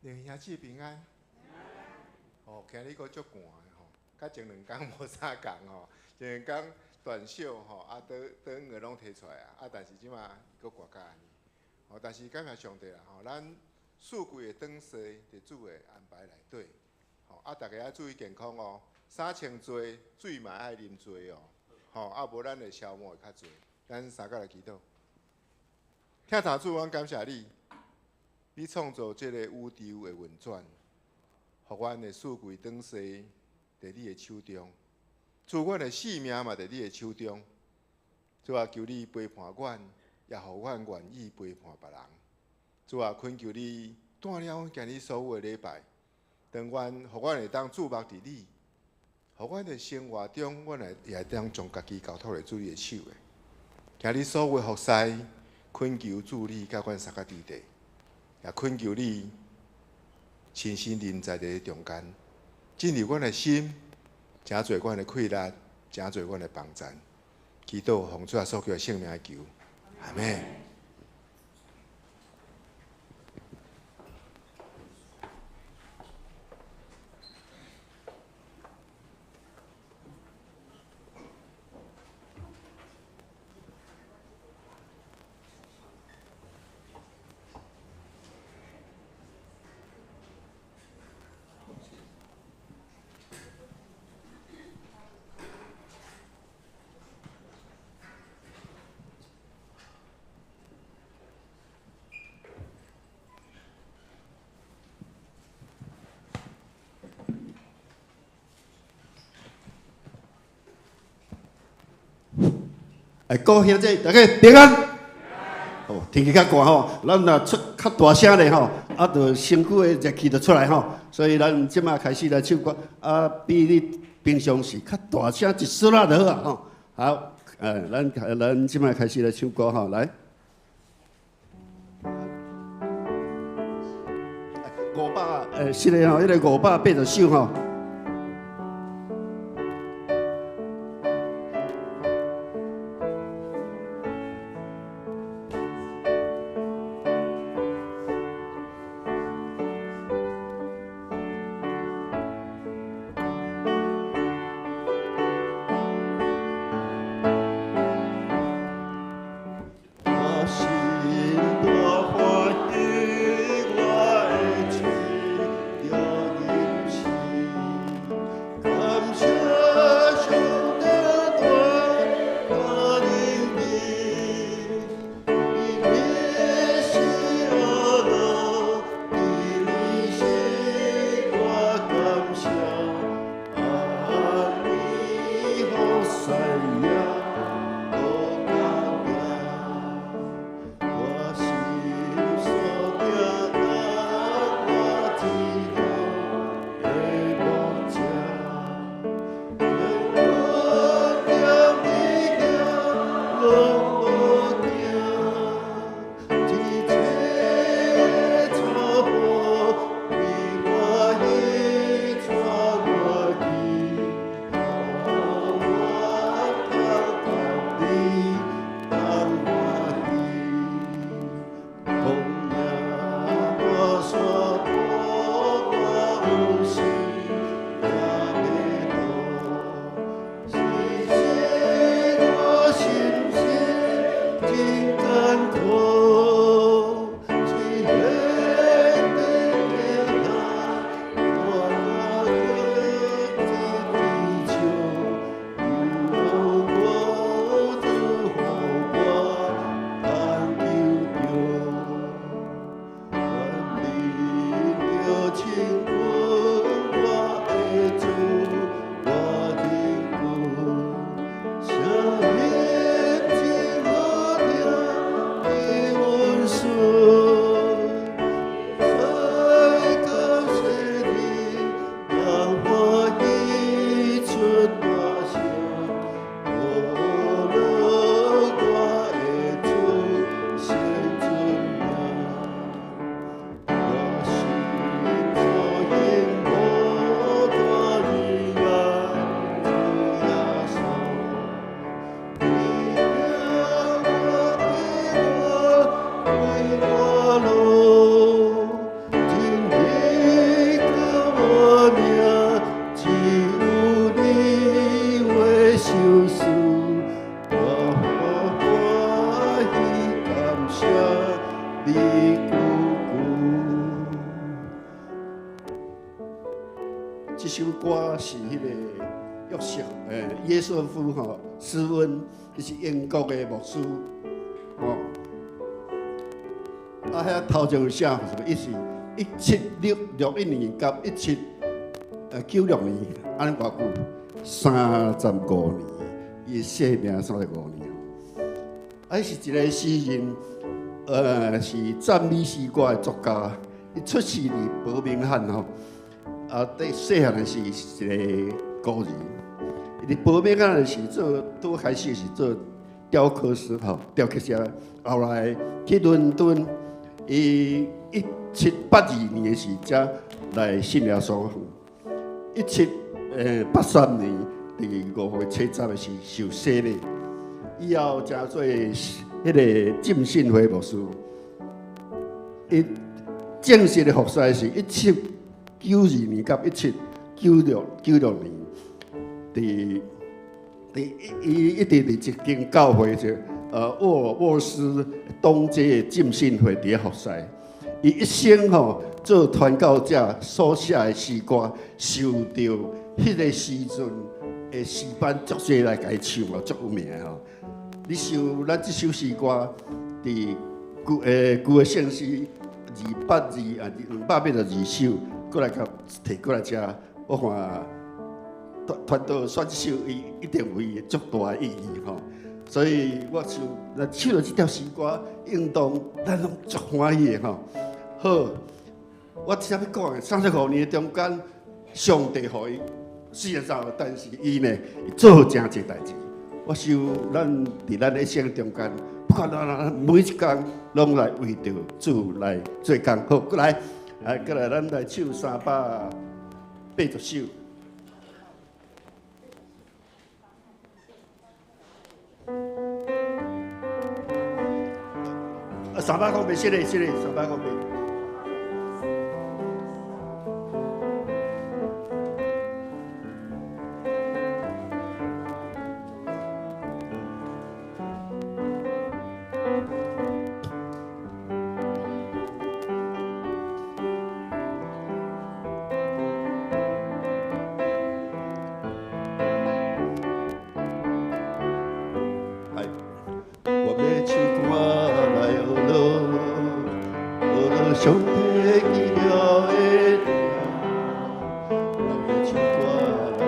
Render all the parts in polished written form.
兩兄姊平安。哦，今日閣足寒的吼，佮前兩工無啥仝吼。前兩工短袖吼，啊，短短的攏提出來啊，啊，但是這馬閣寒甲按呢。吼，但是感謝上帝啦吼，咱四季的轉世佇主的安排內底。吼，啊，大家愛注意健康哦，衫穿濟，水嘛愛啉濟哦。吼，啊，無咱會消磨會較濟。咱三個來祈禱。疼痛主，阮感謝你，你創造這個宇宙的運轉，予阮的四季轉世佇你的手中。主，阮的性命嘛佇你的手中。主啊，求你陪伴阮，也予阮願意陪伴別人。主啊，懇求你帶領阮今日所有的禮拜，當阮予阮會當注目佇你，予阮佇生活中，阮會也會當將家己交託佇主你的手的。今日所有的服侍，懇求主你佮阮相佮佇地，也懇求你親身臨在佇中間，進入阮的心，成做阮的氣力，成做阮的幫贊。祈禱奉主耶穌基督聖名求，阿們。哎，各位兄弟，大家平安。哦，天氣較寒吼，咱若出較大聲咧吼，啊，就身軀的熱氣就出來吼。所以咱這馬開始來唱歌，啊，比你平常時較大聲一絲仔就好啊吼。好，咱這馬開始來唱歌吼，來。500，是的吼，彼個580首吼。我心大歡喜，我的主著認識。感謝上帝大大能力，伊的是阿樂，伊的是我感謝，阿彌陀佛呀，無改變。我心所定，當我一路的牧者，願我踮你行，攏無驚，一切錯誤為歡喜帶我去，予我通共你同歡喜。曠野大山坡，我有時也迷路，是使我心神歌是彼个約瑟約瑟夫吼斯溫，伊是英國的牧師吼。啊，遐頭前有寫什麼？伊是1761年佮1796年，按呢偌久？35年，伊生命35年。啊，伊是一个詩人，是讚美詩歌的作家。伊出世佇伯明翰吼，啊，佇細漢時是一個孤兒。伊佇伯明翰時做，拄開始是做雕刻師吼，雕刻師。後來去倫敦，伊1782年的時才來信耶穌。1783年，佇5月70的時受洗禮，以後成做彼个浸信會牧師。伊正式的服侍是1792年佮1796年，佇伊一直佇一間教會就沃爾斯東街的浸信會佇咧服侍。伊一生吼做傳教者所寫的詩歌，受著彼个時陣的詩班足濟來共伊唱哦，足有名吼。你想咱這首詩歌，佇舊的聖詩282啊，282首，閣來共提過來遮，我看傳道選這首，伊一定有伊足大的意義吼。所以我想，咱唱著這條詩歌，應當咱攏足歡喜的吼。好，我這欲講的35年的中間，上帝予伊雖然走，但是伊呢做誠濟代誌。我想咱佇咱一生中間，不管咱每一工攏來為著主來做工。好，閣來，來，閣來，咱來唱380首。啊，308，是嘞，是嘞，308。我欲唱歌來學樂，學樂上帝奇妙的疼。我欲唱歌來學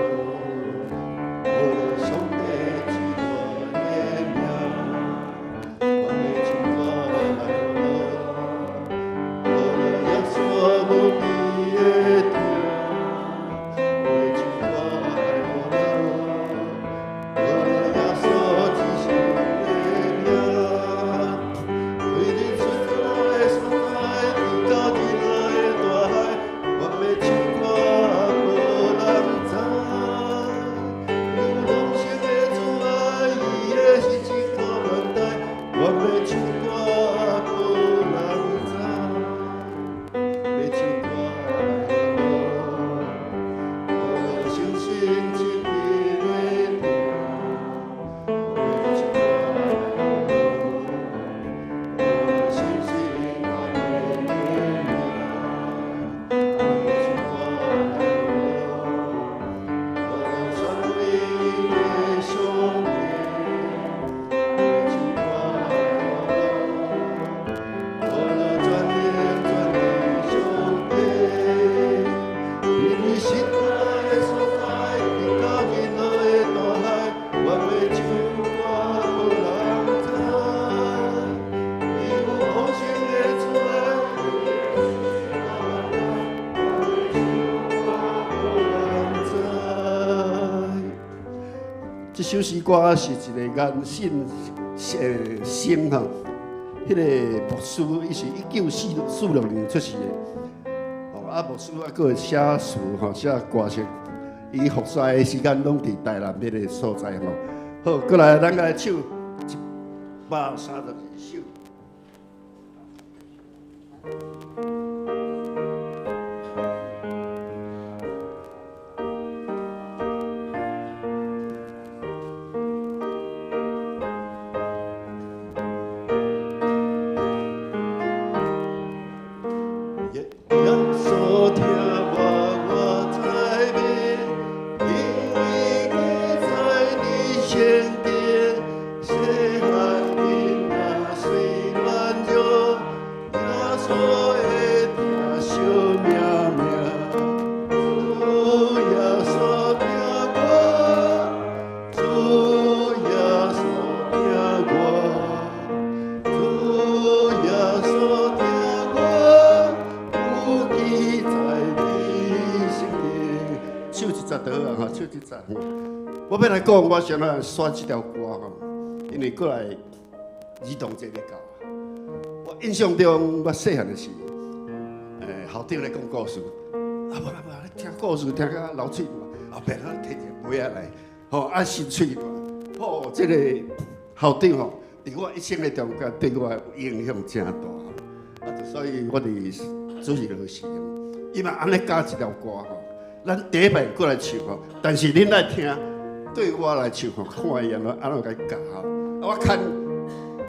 樂，學樂上帝至大的名。我欲唱歌來學樂，學樂耶穌無比的疼。我欲唱歌來學樂，學樂耶穌至聖的名。對恁出來的所在，直到人海的大海，我欲唱歌予人知。有榮升的主愛，伊的實情到萬代，我欲唱歌予人知。欲唱歌來學樂，學樂誠心親密的疼。我欲唱歌來學樂，學樂誠心愛的名。我欲唱歌來學樂，學樂全能的上帝。我欲唱歌來學樂，學樂全能全能上帝。伫你實在的所在，直到人海的大海，我欲唱歌予人知。有豐盛的主愛，我欲唱歌予人知。這首詩歌是一个顏信生吼，彼个牧師，伊是1946年出世的。哦，啊，牧師啊，閣會寫詞吼，寫歌詞。伊服侍的時間攏佇台南彼个所在吼。好，閣來咱來唱132首。耶穌聽我，我知欲這節吼。我欲來講，我先來選這條歌吼，因為過來兒童節咧到。我印象中，我細漢的時，校長咧講故事，啊無啦無啦，聽故事聽甲流喙汗，後壁咱提一个杯仔來，吼啊伸喙吼，這個校長吼，佇我一生的中間對我影響誠大，啊，所以我佇主日學時，伊嘛按呢教這條歌吼，咱第一擺過來唱吼，但是恁來聽，對我來唱吼，看伊按怎按怎共伊教吼，啊我牽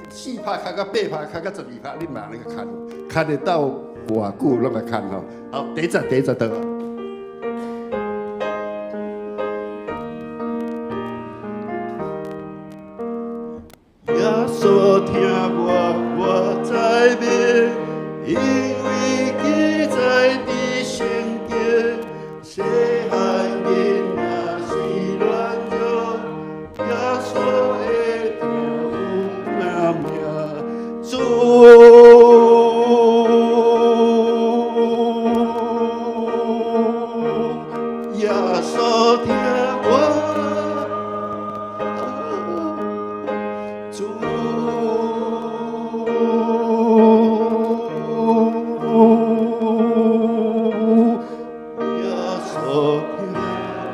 四拍牽到八拍，牽到12拍，恁嘛按呢牽，牽會到偌久攏共牽吼。好，第一節第一節倒。耶穌聽我，我知明，因為記載佇聖經，細漢囡仔雖軟弱，耶穌會聽有名主。耶穌聽我，主。耶穌聽我，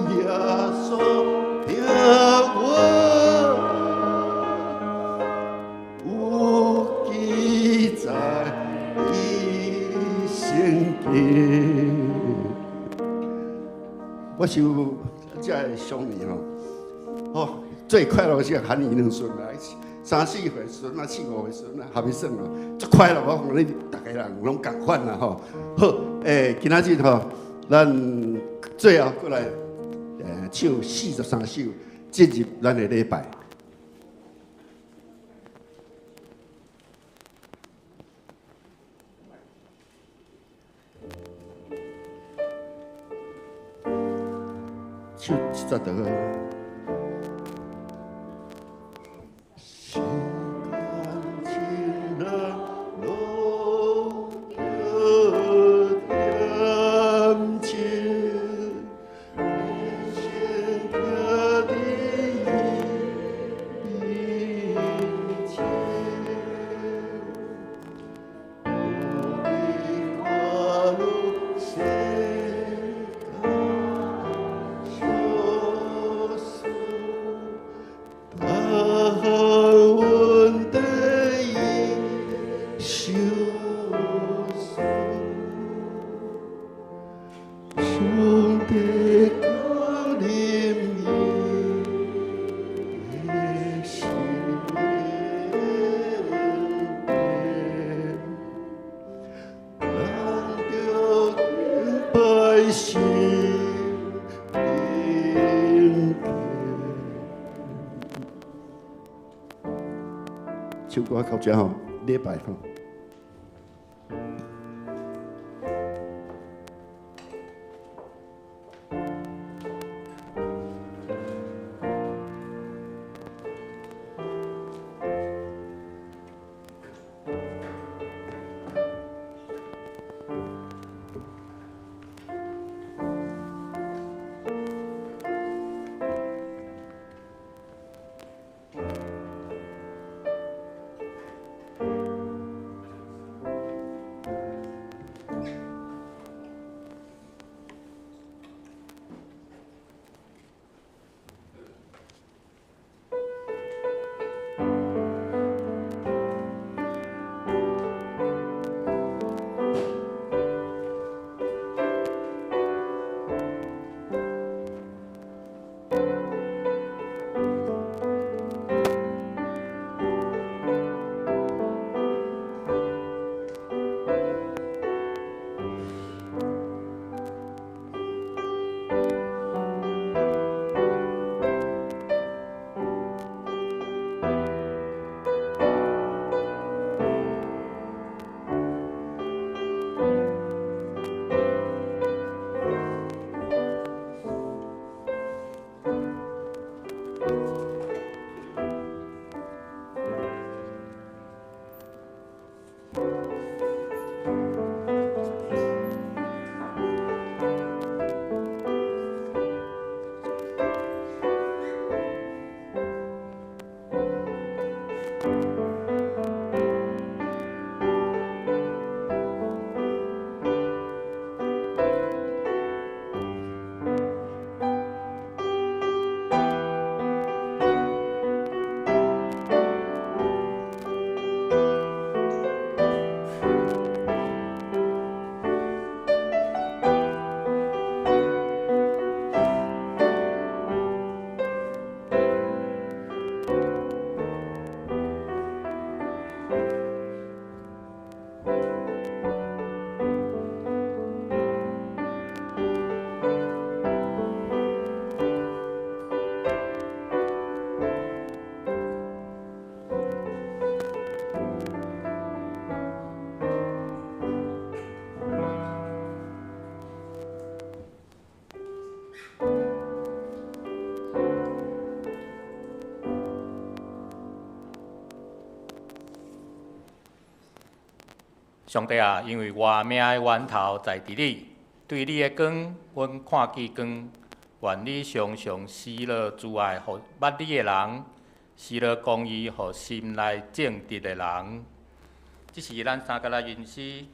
耶穌聽我，有記載佇聖經。我想這个少年吼，吼最快樂是喊伊兩孫啊，三四歲孫啊，四五歲孫啊，合伊耍啊，足快樂。我講你逐家人攏仝款啦吼。好，今仔日吼，咱最後閣來唱43首，進入咱的禮拜。唱這節就好。時間親人攏著恬靜，人生徛佇伊面前，愈看愈世間小事，逐項問題伊相思，上帝降臨伊的身邊，人著敬拜神靈。唱歌到這吼，禮拜吼。上帝啊，因為活命的源頭在佇你，對你的光，阮看見光。願你常常施落慈愛，予捌你的人；施落公義，予心內正直的人。這是咱三角來吟詩，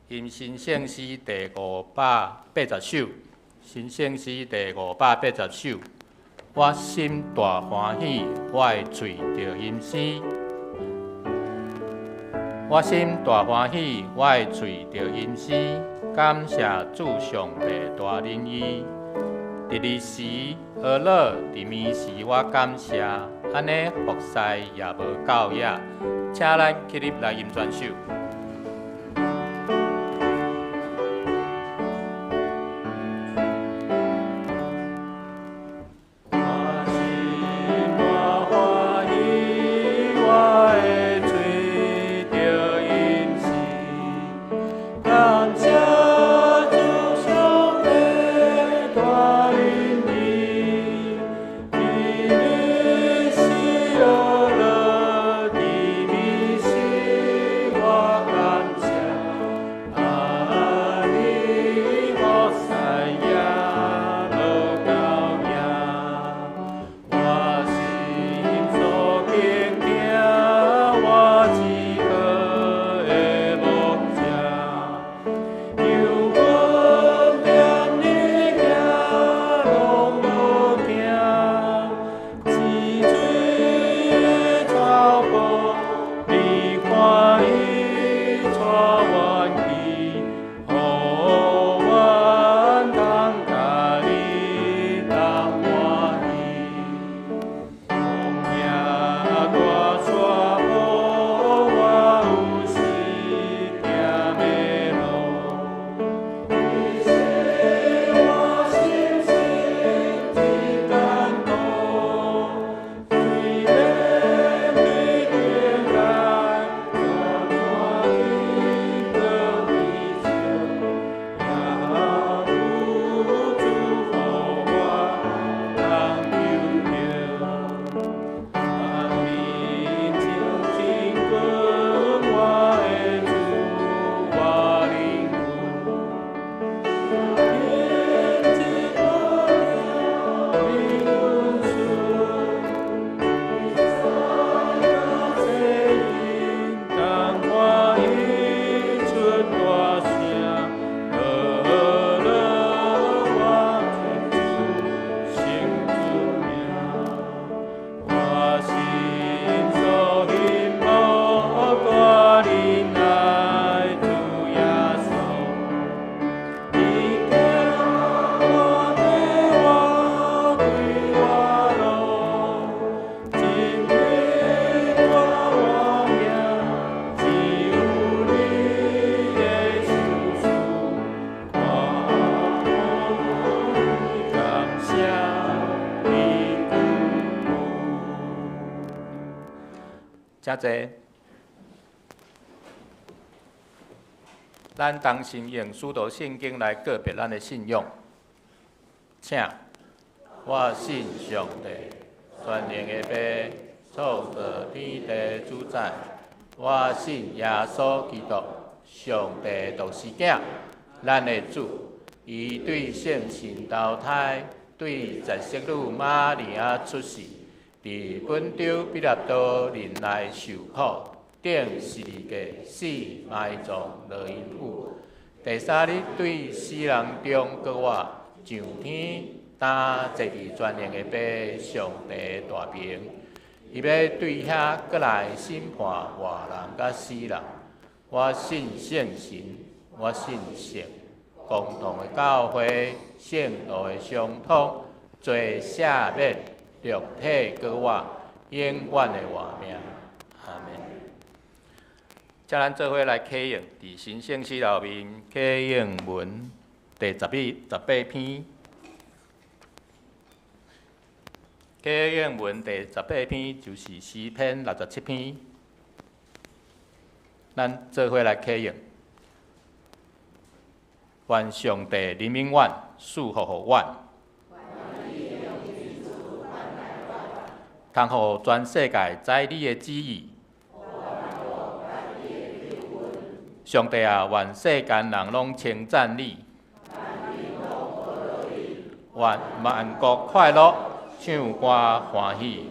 吟新聖詩第580首，新聖詩第580首。我心大歡喜，我的喙著吟詩。我心大歡喜，我的喙著吟詩，感謝主上帝大仁義。佇日時呵樂，佇暝時我感謝，按呢服侍也無夠額。請咱起立來吟全首。請坐。咱同心用使徒聖經來告別咱的信仰。請，我信上帝，全能的父，創造天地主宰。我信耶穌基督，上帝獨生囝，咱的主。伊對聖神投胎，對十色女瑪利亞出世。佇本丟彼拉多忍耐受苦，釘十字架死埋葬落陰府。第三日對死人中閣活，上天，擔坐佇全能的父上帝大爿。伊欲對遐閣來審判活人佮死人。我信聖神，我信聖共同的教會，聖徒的相通，罪赦免。肉體閣活，永遠的活命。阿們。請咱做伙來啟用，佇新聖詩內面啟用文第18篇。啟用文第18篇就是詩篇67篇。咱做伙來啟用。願上帝憐憫阮，賜福予阮。通予全世界知你的旨意。上帝啊，願世間人攏稱讚你，願萬國快樂，唱歌歡喜，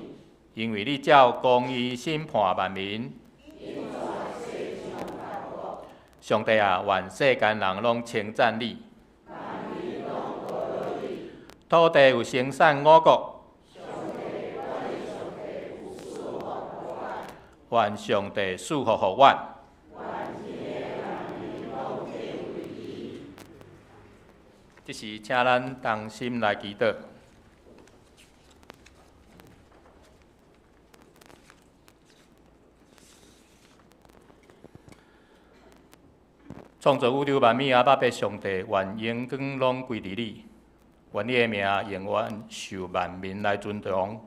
因為你照公義審判萬民。上帝啊，願世間人攏稱讚你。土地有生產五穀，願上帝賜福予阮。這時，請咱同心來祈禱。創造宇宙萬物阿爸父上帝，願榮光攏歸佇你，願你的名永遠受萬民來尊崇。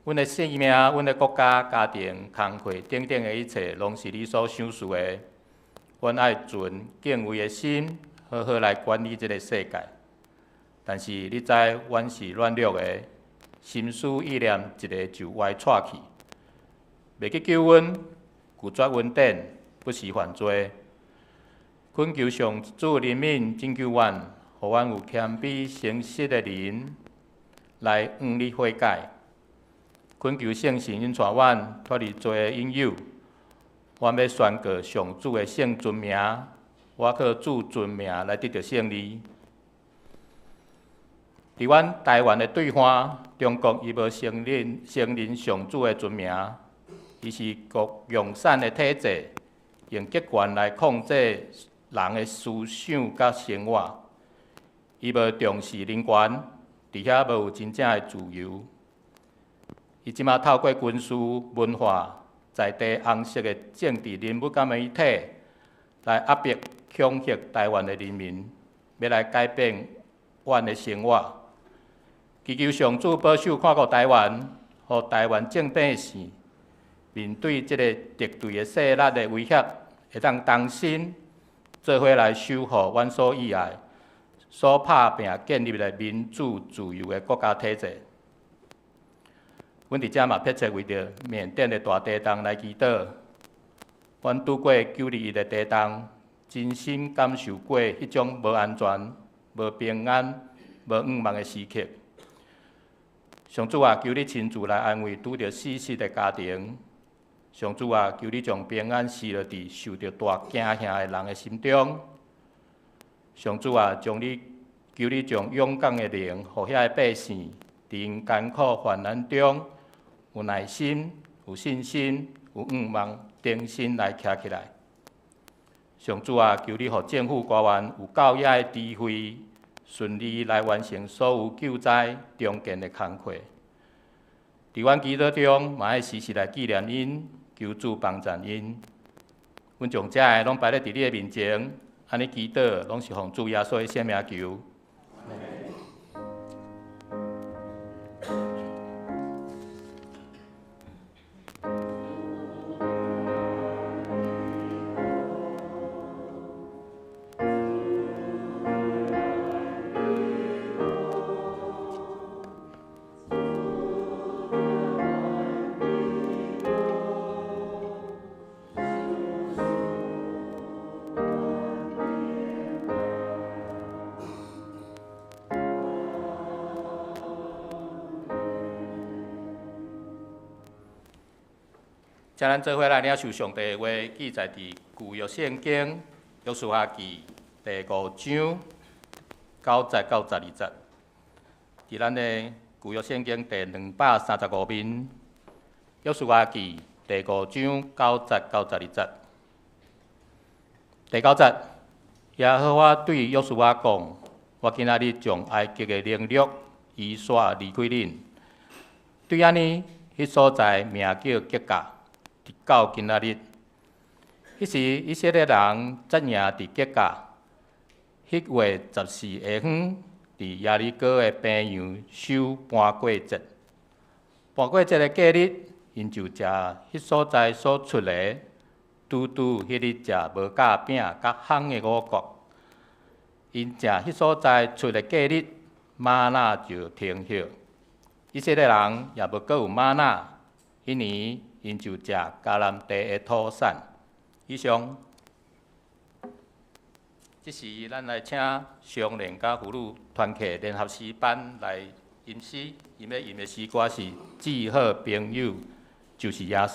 阮的生命、阮的國家、家庭、工課等等的一切，攏是你所賞賜的。阮愛存敬畏的心，好好來管理這个世界。但是你知，阮是軟弱的，心思意念一个就歪岔去，袂去救阮，拒絕恩典，不時犯罪。懇求上主憐憫拯救阮，予阮有謙卑誠實的靈來向你悔改。懇求聖神引帶阮脫離罪的引誘。阮欲宣告上主的聖尊名，我靠主尊名來得著勝利。佇阮台灣的對岸，中國伊無承認上主的尊名，伊是國共產的體制，用極權來控制人的思想佮生活。伊無重視人權，佇遐無有真正的自由。伊這馬透過軍事、文化、在地紅色的政治人物佮媒體來壓迫、恐嚇台灣的人民，欲來改變阮的生活。祈求上主保守看顧台灣，予台灣眾百姓面對這个敵對的勢力的威脅，會當同心做伙來守護阮所熱愛、所拍拚建立的民主自由的國家體制。阮佇遮嘛迫切為著緬甸的大地動來祈禱。阮拄過9·21的地動，真心感受過彼種無安全、無平安、無盼望的時刻。上主啊，求你親自來安慰拄著死失的家庭。上主啊，求你將平安賜落佇受著大驚嚇的人的心中。上主啊，求你將勇敢的靈，予遐个百姓，佇𪜶艱苦患難中，有耐心、有信心、有盼望，重新來徛起來。上主啊，求你予政府官員有夠遐个智慧，順利來完成所有救災重建的工課。佇阮祈禱中，嘛愛時時來紀念𪜶，求主幫贊𪜶。阮將這个攏擺咧佇你的面前，按呢祈禱，攏是奉主耶穌的聖名求。請咱做伙來領受上帝的話，記載佇舊約聖經約書亞記第五章9節到12節。佇咱的舊約聖經第235面，約書亞記第五章9節到12節。第9節，耶和華對約書亞講：我今仔日將埃及的凌辱移徙離開恁。對按呢，彼所在名叫吉甲。直到今仔日，彼時以色列人紮營佇吉甲，彼月14下昏，佇耶利哥的平原守盤過節。盤過節的隔日，𪜶就食彼所在所出的，拄拄彼日食無酵餅佮烘的五穀。𪜶食彼所在出的隔日，嗎哪就停歇。以色列人也無閣有嗎哪，彼年。𪜶就食迦南地的土產。以上。這時，咱來請少年佮婦女團契聯合詩班來吟詩，𪜶欲吟的詩歌是《至好朋友就是耶穌》。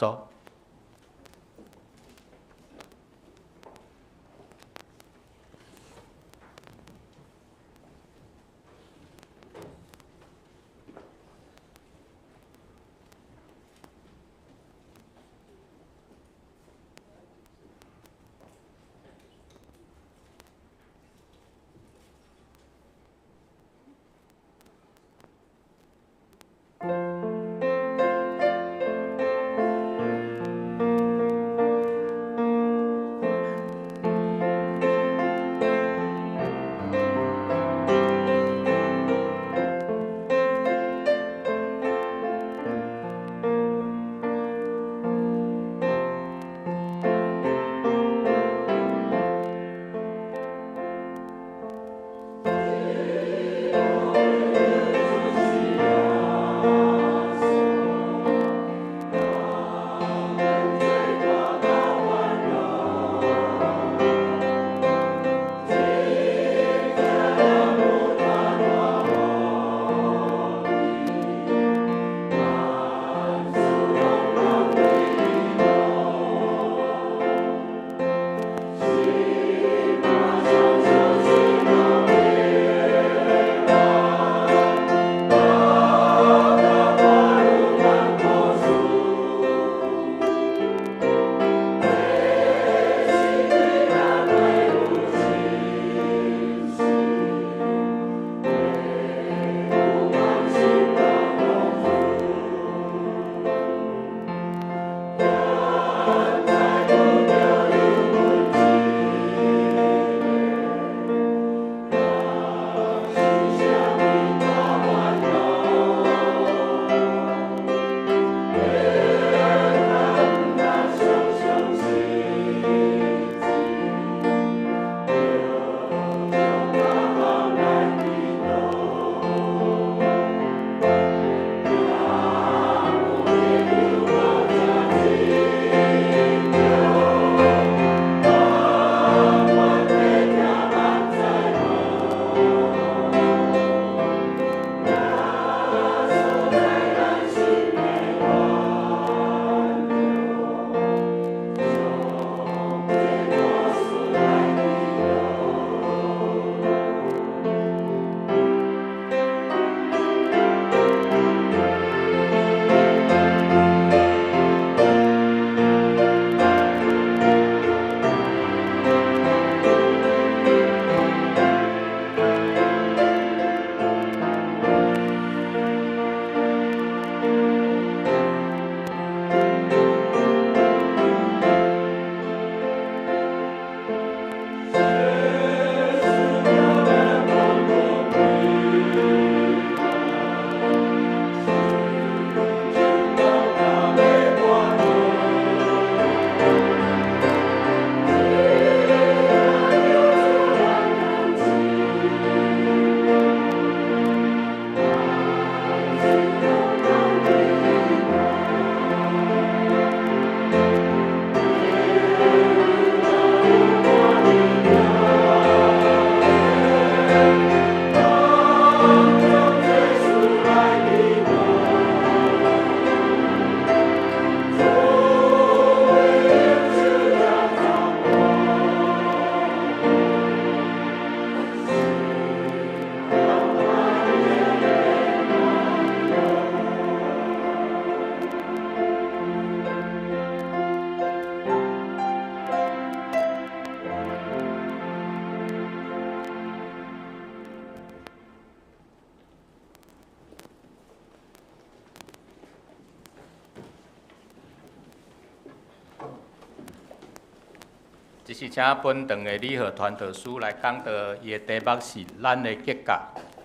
這是請本堂的李和傳道師來講道，伊的題目是咱的格局，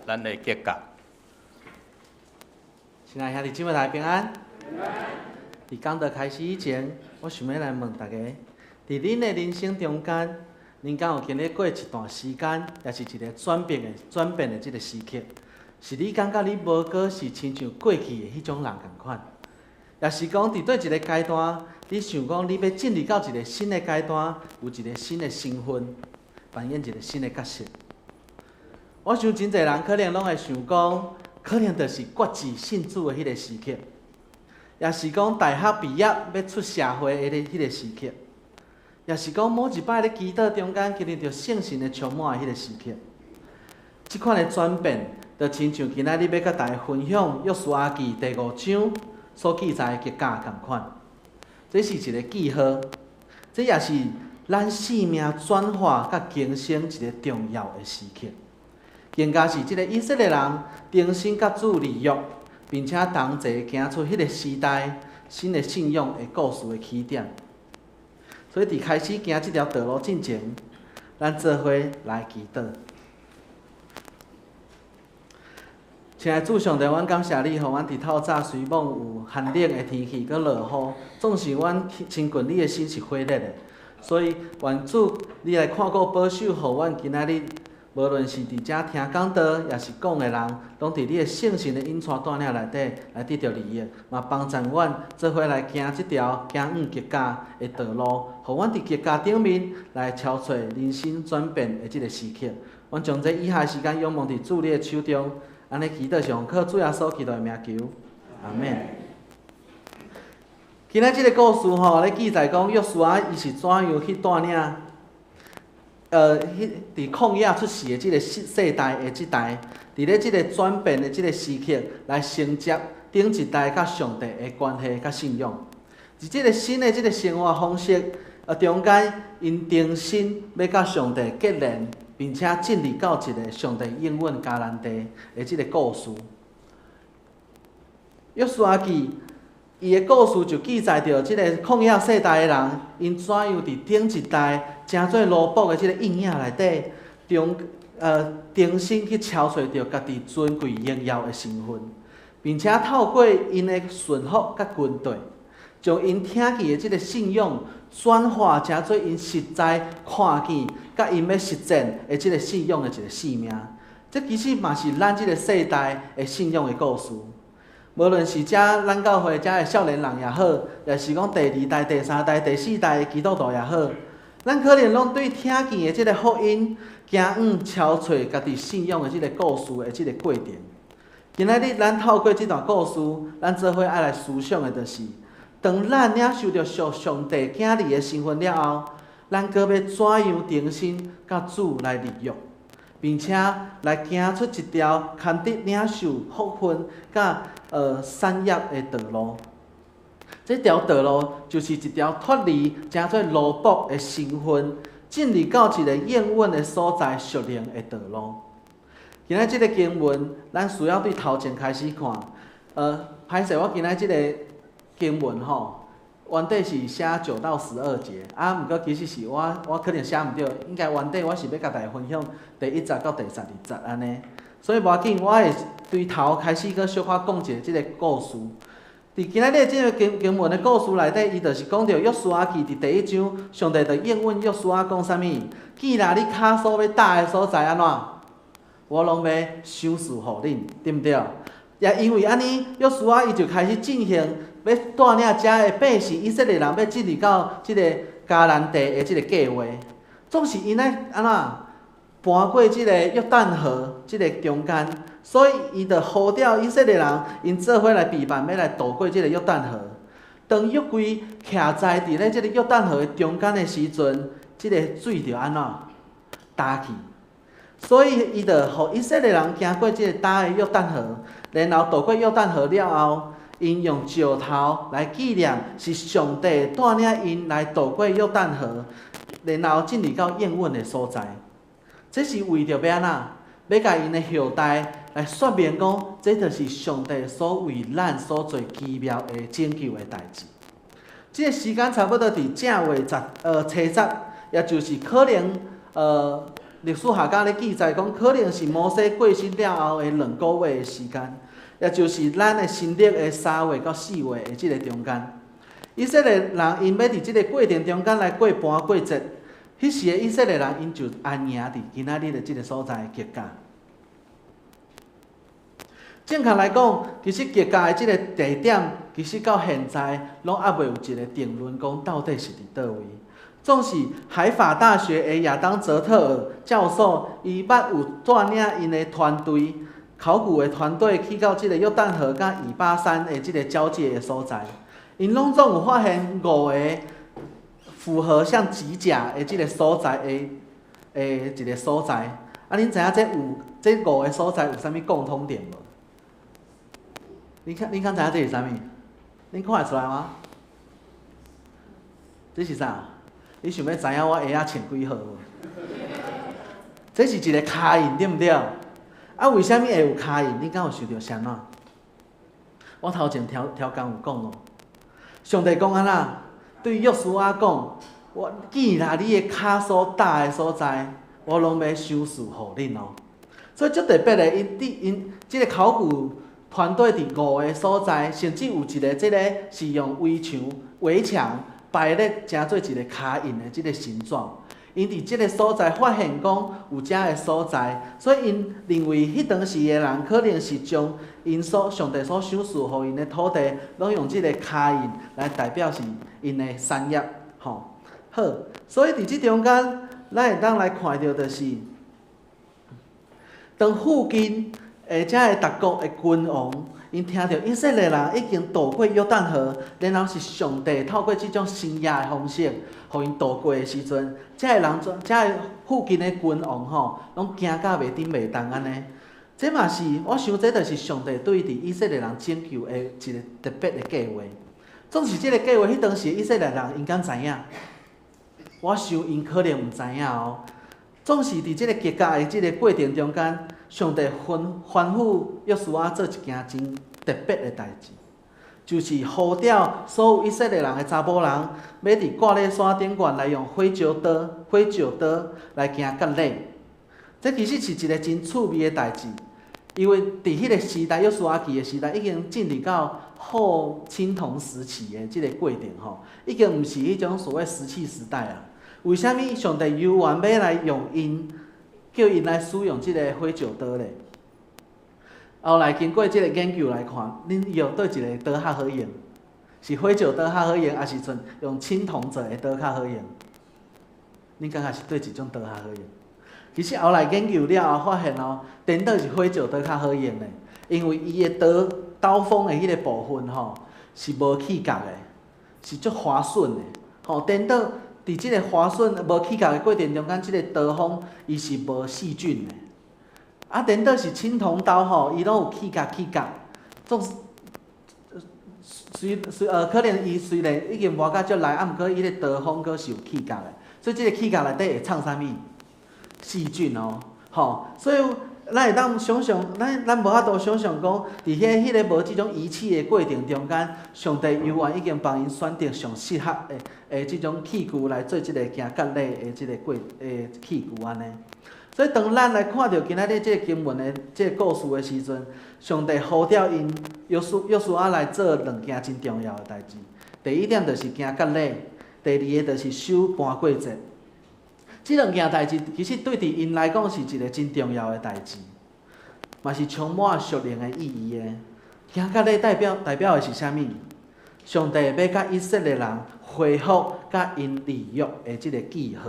咱的格局。親愛兄弟姊妹大家平安。佇講道開始以前，我想欲來問大家，佇恁的人生中間，恁敢有經歷過一段時間，抑是一个轉變的這个時刻？是你感覺你無閣是親像過去的彼種人仝款，抑是講佇佗一个階段，你想講你欲進入到一个新的階段，有一个新的身份，扮演一个新的角色。我想真濟人可能攏會想講，可能就是決志信主的彼个時刻，抑是講大學畢業欲出社會的彼个時刻，抑是講某一擺咧祈禱中間經歷著聖神的充滿的彼个時刻。這款的轉變，就親像今仔日欲佮大家分享約書亞記第五章所記載的結果仝款。這是一個記號，這也是咱生命轉化佮更新一個重要的時刻。更加是這個以色列人重新佮主立約，並且同齊行出彼個時代新的信仰的故事的起點。所以，佇開始行這條道路進前，咱做伙來祈禱。親愛的主上帝，阮感謝你，予阮佇透早雖罔有寒冷的天氣，閣落雨，總是阮親近你的心是火熱的。所以，願主你來看顧保守，予阮今仔日無論是佇遮聽講道，抑是講的人，攏佇你的聖神的引帶帶領內底來得著利益，嘛幫助阮做伙來行這條行往吉甲的道路，予阮佇吉甲頂面來超越人生轉變的這个時刻。阮將這以下的時間仰望佇主你的手中。按呢祈禱是奉靠主耶穌基督的名求，阿們。今仔這个故事吼，咧記載講約書亞伊是怎樣去帶領，彼佇曠野出世的這个世代的這代，佇咧這个轉變的這个時刻來承接頂一代佮上帝的關係佮信仰。佇這个新的這个生活方式，中間𪜶重新欲佮上帝結連。並且進入到一个上帝應允迦南地的這个故事。約書亞記伊的故事就記載著這个曠野世代的人，𪜶怎樣佇頂一代成做奴僕的這个陰影內底，重重新去超越著家己尊貴榮耀的身份，並且透過𪜶的順服佮軍隊，將𪜶聽見的這个信仰轉化成做𪜶實在看見，佮𪜶欲實踐的這个信仰的一个生命。這其實嘛是咱這个世代的信仰的故事。無論是遮咱教會遮的少年人也好，抑是講第二代、第三代、第四代的基督徒也好，咱可能攏對聽見的這个福音，行往超越家己信仰的這个故事的這个過程。今仔日咱透過這段故事，咱做伙愛來思想的就是，當咱領受著屬上帝囝兒的身份了後，咱閣欲怎樣重新佮主來立約，並且來行出一條堪得領受福分佮產業的道路。這條道路就是一條脫離成做奴僕的身份，進入到一个應允的所在屬靈的道路。今仔這个經文，咱需要對頭前開始看。歹勢，我今仔這个經文吼，原底是寫9到12節，啊，毋過其實是我我可能寫毋對，應該原底我是欲共大家分享第一節到第十二節按呢。所以無要緊，我會對頭開始閣小可講一下這个故事。佇今仔日這个經經文的故事內底，伊就是講著約書亞記佇第一章，上帝就應允約書亞講啥物？既然你跤所欲踏的所在按怎，我攏欲賞賜予恁，對毋對？也因為按呢，約書亞伊就開始進行欲帶領遮的百姓以色列人欲進入到這个迦南地的這个計劃。總是𪜶愛按怎搬過這个約旦河這个中間，所以伊就呼召以色列人，𪜶做伙來備辦，欲來渡過這个約旦河。當約櫃徛在佇咧這个約旦河的中間的時陣，這个水就按怎焦去。所以伊就予以色列人行過這个焦的約旦河，然後渡過約旦河了後，𪜶用石頭來紀念是上帝帶領𪜶來渡過約旦河，然後進入到應允的所在。這是為著欲按怎？欲共𪜶的後代來說明講，這就是上帝所為咱所做奇妙的拯救的代誌。這个時間差不多佇正月十初十，也就是可能歷史學家咧記載講，可能是摩西過身了後的兩个月的時間，也就是咱的新曆的3月到4月的這个中間。以色列人𪜶欲佇這个過程中間來過盤過節，彼時的以色列人𪜶就安營佇今仔日的這个所在吉甲。正確來講，其實吉甲的這个地點，其實到現在攏猶未有一个定論，講到底是佇佗位。總是海法大學的亞當澤特爾教授，伊捌有帶領𪜶的團隊，考古的團隊去到這个約旦河佮以巴山的這个交界的所在，𪜶攏總有發現五个符合像吉甲的這个所在的一个所在。啊，恁知影這有這五个所在有啥物共通點無？你看，恁敢知影這是啥物？恁看會出來嗎？這是啥？你想欲知影我鞋仔穿幾號無？這是一个跤印，對毋對？啊，為啥物會有跤印？你敢有想著啥物？我頭前頭頭工有講哦，上帝講按怎？對約書亞講，我既然你的跤所踏的所在，我攏欲賞賜予恁哦。所以足特別的，𪜶佇𪜶這个考古團隊佇五个所在，甚至有一个這个是用圍牆圍牆排列成做一个跤印的這个形狀。𪜶佇這个所在發現講有遮个所在，所以𪜶認為彼當時的人可能是將𪜶所上帝所賞賜予𪜶的土地，攏用這个跤印來代表是𪜶的產業，吼。好，所以佇這中間，咱會當來看著就是，當附近的遮个逐國的君王，𪜶聽著以色列人已經渡過約旦河，然後是上帝透過這種神蹟的方式，予𪜶渡過的時陣，遮个人，遮个附近的君王吼，攏驚甲袂振袂動按呢。這嘛是我想，這就是上帝對佇以色列人拯救的一个特別的計劃。總是這个計劃，彼當時以色列人𪜶敢知影？我想𪜶可能毋知影哦。總是佇這个結界的這个過程中間，上帝吩吩咐約書亞做一件真特別的代誌，就是呼召所有以色列人的查埔人，欲佇歌利山頂懸來用火石刀、火石刀來行割禮。這其實是一个真趣味的代誌，因為佇彼个時代，約書亞記的時代已經進入到後青銅時期的這个過程吼，已經毋是彼種所謂石器時代啊。為啥物上帝猶原欲來用𪜶，叫𪜶來使用這个火石刀咧？後來經過這个研究來看，恁用佗一个刀較好用？是火石刀較好用，抑是像用青銅做的刀較好用？恁感覺是佗一種刀較好用？其實後來研究了後發現哦，顛倒是火石刀較好用咧，因為伊的刀刀鋒的彼个部分吼，是無起角的，是足滑順的，吼，顛倒佇這个滑順無起角的過程中間，這个刀鋒伊是無細菌的。啊，顛倒是青銅刀吼，伊攏有起角起角，總是雖雖可能伊雖然已經磨甲足利，啊，毋過伊个刀鋒閣是有起角的，所以這个起角內底會藏啥物？細菌哦，吼，所以咱會當想像，咱咱無法度想像講，佇彼彼个無這種儀器的過程中間，上帝猶原已經幫𪜶選擇上適合的的這種器具來做這个行割禮的這个過的器具按呢。所以當咱來看著今仔日這个經文的這个故事的時陣，上帝呼召𪜶約書約書亞來做兩件真重要的代誌。第一點就是行割禮，第二个就是守盤過節。這兩件代誌其實對佇𪜶來講是一个真重要的代誌，嘛是充滿屬靈的意義的。行割禮代表代表的是啥物？上帝欲佮以色列人恢復佮𪜶立約的這个記號。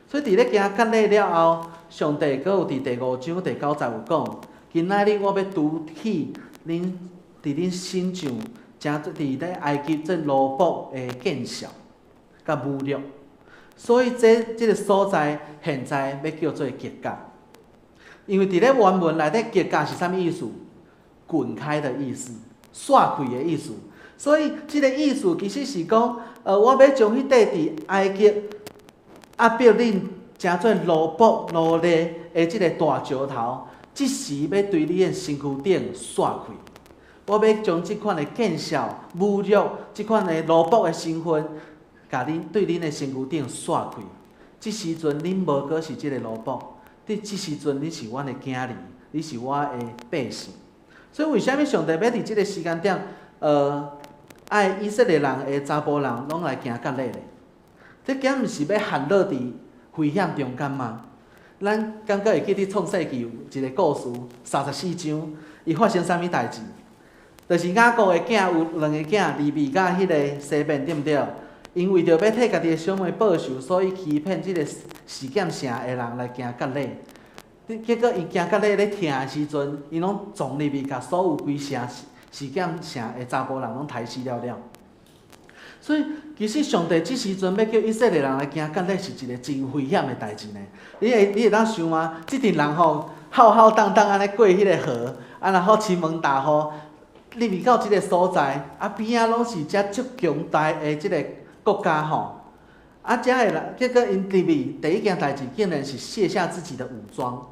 所以佇咧行割禮了後，上帝閣有佇第五章第九節有講：今仔日我欲除去恁佇恁身上，成做佇咧埃及做奴僕的見笑佮侮辱。所以這這个所在現在欲叫做吉甲，因為佇咧原文內底吉甲是啥物意思？滾開的意思，煞開的意思。所以這个意思其實是講，我欲將彼塊佇埃及壓迫恁，成做奴僕奴隸的這个大石頭，這時欲對你的身軀頂煞開。我欲將這款的見笑、侮辱，這款的奴僕的身份，共恁對恁的身軀頂煞開。這時陣恁無閣是這个奴僕，佇這時陣恁是阮的囝兒，你是我的百姓。所以為啥物上帝欲佇這个時間點，愛以色列人的查埔人攏來行割禮咧？這敢毋是欲陷落佇危險中間嗎？咱敢閣會記得創世記有一个故事，34章，伊發生啥物代誌？就是雅各的囝有兩个囝，利未佮彼个西緬，對毋對？ 𪜶為著欲替家己的小妹報仇，所以欺騙這个示劍城的人來行割禮。結果𪜶行割禮咧疼的時陣，𪜶攏撞入去，共所有規城示劍城的查埔人攏刣死了了。所以，其實上帝這時陣欲叫以色列人來行割禮，是一个真危險的代誌呢。你會當想嗎？這陣人吼浩浩蕩蕩按呢過彼个河，啊，然後傾盆大雨，入去到這个所在，啊邊仔攏是遮足強大的這个國家吼。啊，遮的人，結果𪜶入去第一件代誌，竟然是卸下自己的武裝，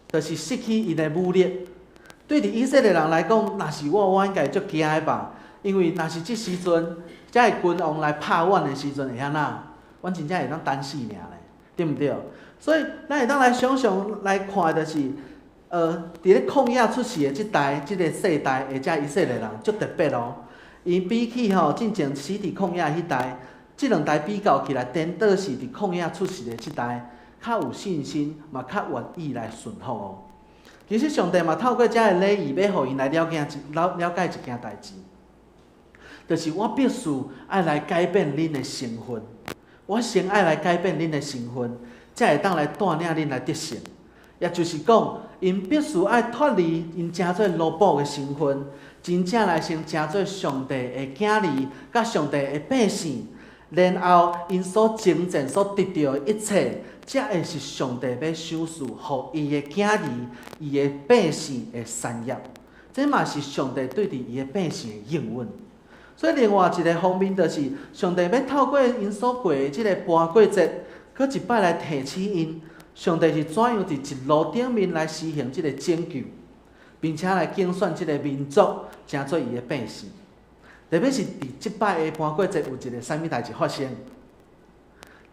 就是失去𪜶的武力。對佇以色列人來講，若是我，我應該足驚的吧？因為若是這時陣，遮个君王來拍阮的時陣會按怎？阮真正會當擔死命咧，對毋對？所以，咱會當來想像來看，就是，佇咧曠野出世的這代、這个世代的遮以色列人足特別哦。𪜶比起吼進前死佇曠野彼代，這兩代比較起來，顛倒是佇曠野出世的這代較有信心，嘛較願意來順服哦。其實上帝嘛透過遮个禮儀，欲予𪜶來了解一件代誌，就是我必須愛來改變恁的身份，我先愛來改變恁的身份，才會當來帶領恁來得勝。也就是講，𪜶必須愛脫離𪜶成做奴僕的身份，真正來先成做上帝的囝兒，佮上帝的百姓，然後𪜶所征戰、所得著的一切，才會是上帝欲賞賜予伊的囝兒、伊的百姓的產業。這嘛是上帝對佇伊的百姓的應允。所以另外一个方面就是，上帝欲透過𪜶所過的這个盤過節，閣一擺來提醒𪜶，上帝是怎樣佇一路頂面來施行這个拯救，並且來揀選這个民族，成做伊的百姓。特別是佇這擺的盤過節有一个啥物代誌發生，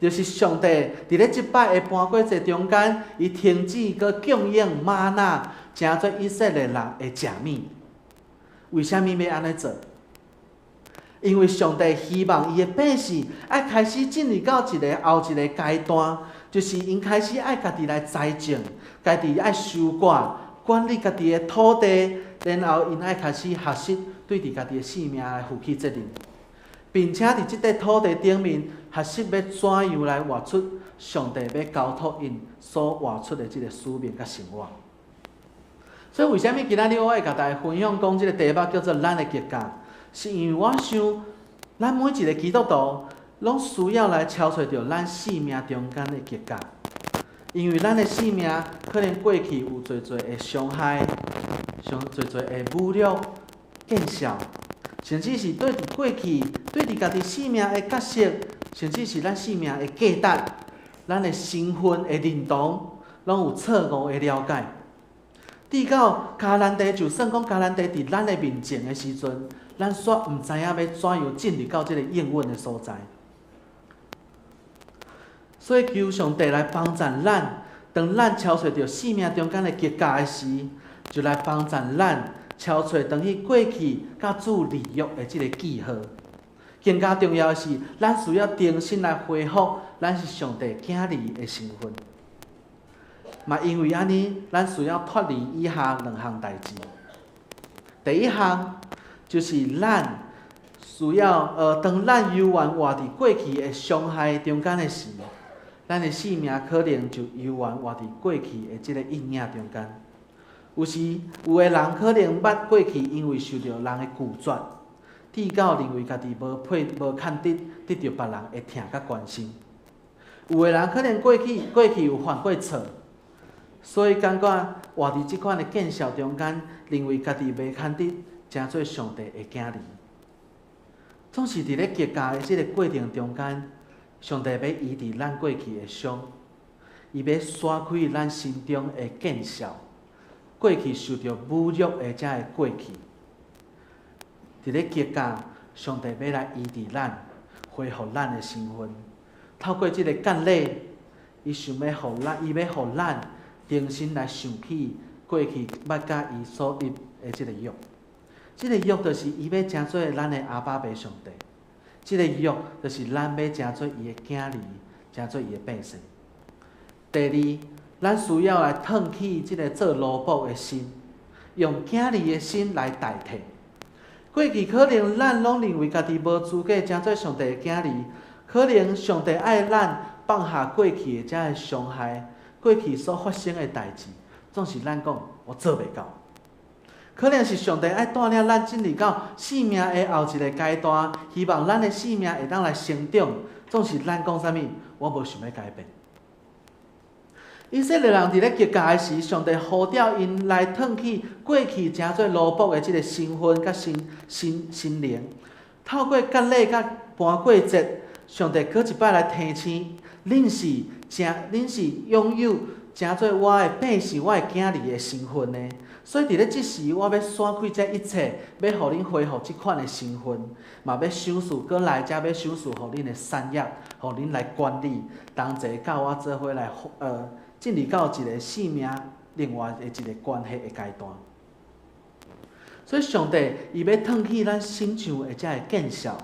就是上帝佇咧這擺的盤過節中間，伊停止閣供應嗎哪，成做以色列人的食物。為啥物欲按呢做？因為上帝希望伊的百姓愛開始進入到一个後一个階段，就是𪜶開始愛家己來栽種，家己愛收割，管理家己的土地，然後𪜶愛開始學習對佇家己的性命來負起責任，並且佇這塊土地頂面學習欲怎樣來活出上帝欲交託𪜶所活出的這个使命佮生活。所以為啥物今仔日我會共大家分享講這个題目叫做咱的格價？是因為我想，咱每一个基督徒攏需要來敲揣著咱生命中間的格價，因為咱的生命可能過去有濟濟的傷害，傷濟濟的侮辱、見笑，甚至是對佇過去對佇家己生命的角色，甚至是咱生命的價值、咱的身份的認同，攏有錯誤的了解。直到迦南地，就算講迦南地佇咱的面前的時陣，咱煞毋知影欲怎樣進入到這个應允的所在。所以求上帝來幫助咱，當咱敲揣著生命中間的格價的時，就來幫助咱敲揣轉去過去佮主立約的這个記號。更加重要的是，咱需要重新來恢復咱是上帝囝兒的身份。嘛，因為按呢，咱需要脫離以下兩項代誌。第一項就是咱需要，當咱猶原活佇過去的傷害中間的時，咱的生命可能就猶原活佇過去的這个陰影中間。有時有的人可能捌過去因為受著人的拒絕，直到認為家己無配、無堪得得著別人的疼佮關心。有的人可能過去有犯過錯，所以感覺活佇這款的見笑中間，認為家己袂堪得成做上帝的囝兒。總是佇咧格價的這个過程中間，上帝欲醫治咱過去的傷，伊欲徙開咱心中的見笑，過去受著侮辱的這个過去。佇咧格價，上帝欲來醫治咱，恢復咱的身份。透過這个割禮，伊想欲予咱，伊欲予咱重新來想起過去捌佮伊所立的這个約。這个約就是伊欲成做咱的阿爸父上帝。這个約就是咱欲成做伊的囝兒，成做伊的百姓。第二，咱需要來褪去這个做奴僕的心，用囝兒的心來代替。過去可能咱攏認為家己無資格成做上帝的囝兒，可能上帝愛咱放下過去的這个傷害，過去所發生的代誌，總是咱講我做袂到。可能是上帝愛帶領咱進入到生命的後一个階段，希望咱的生命會當來成長，總是咱講啥物，我無想欲改變。以色列人佇咧革革的時，上帝呼召𪜶來褪去過去成做奴僕的這个身份佮身身身靈，透過割禮佮盤過節，上帝閣一擺來提醒，恁是成，恁是擁有成做我的百姓、我的囝兒的身份的。所以佇咧這時，我欲徙開這一切，欲予恁恢復這款的身份，嘛欲賞賜閣來，才欲賞賜予恁的產業，予恁來管理，同齊佮我做伙來，進入到一个生命另外的一个關係的階段。所以上帝伊欲褪去咱身上的這个見笑，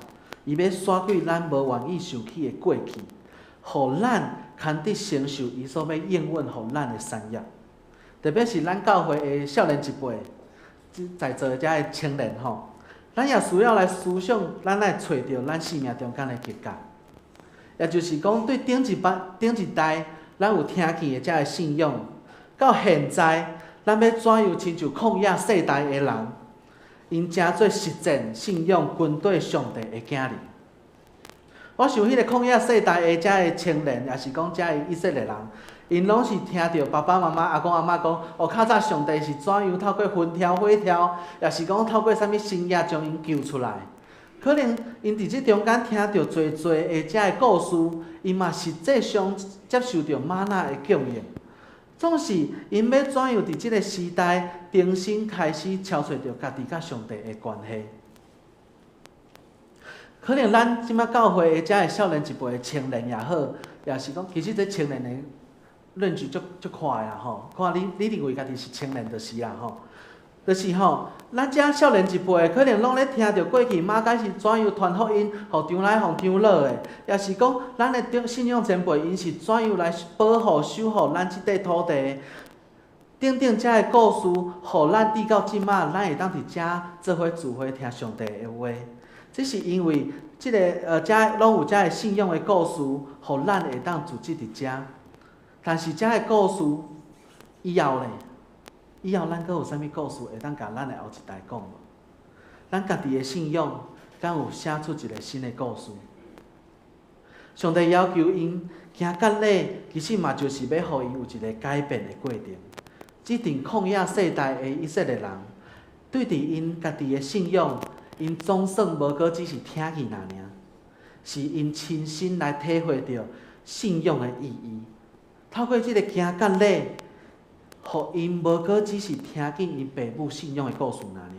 伊欲徙開咱無願意想起的過去，予咱堪得承受伊所欲應允予咱的產業。特別是咱教會的少年一輩，在座的這个青年吼，咱也需要來思想，咱來揣著咱生命中間的格局。也就是講，對頂一擺、頂一代，咱有聽見的這个信仰，到現在，咱欲怎樣親像曠野世代的人，𪜶成做實踐信仰跟綴上帝的囝兒。我想，彼个曠野世代的這个青年，也是講這个以色列人，𪜶攏是聽著爸爸媽媽、阿公阿嬤講，哦，較早上帝是怎樣透過風柱火柱，也是講透過啥物神蹟將𪜶救出來。可能𪜶佇這中間聽著濟濟的這个故事，𪜶嘛實際上接受著嗎哪的供應。總是𪜶欲怎樣佇這个時代重新開始敲揣著家己佮上帝的關係？可能咱這馬教會的這个少年一輩的青年也好，也是講，其實這青年的論據足足寬的啦吼，看你你認為家己是青年就是啦吼，就是吼，咱遮少年一輩可能攏咧聽著過去馬偕是怎樣傳福音，予張來鳳長老的，也是講咱的長信仰前輩𪜶是怎樣來保護守護咱這塊土地，等等遮的故事，予咱直到這馬，咱會當佇遮做伙聚會聽上帝的話。這是因為這个遮攏有遮个信仰的故事，予咱會當組織佇遮。但是遮个故事以後咧，以後咱閣有啥物故事會當共咱的後一代講無？咱家己的信仰，敢有寫出一个新的故事？上帝要求𪜶行割禮，其實嘛就是欲予𪜶有一个改變的過程。這陣曠野世代的以色列人，對佇𪜶家己的信仰，𪜶總算無閣只是聽見爾爾，是𪜶親身來體會著信仰的意義。透過這个行割禮，予𪜶無閣只是聽見𪜶爸母信仰的故事爾爾，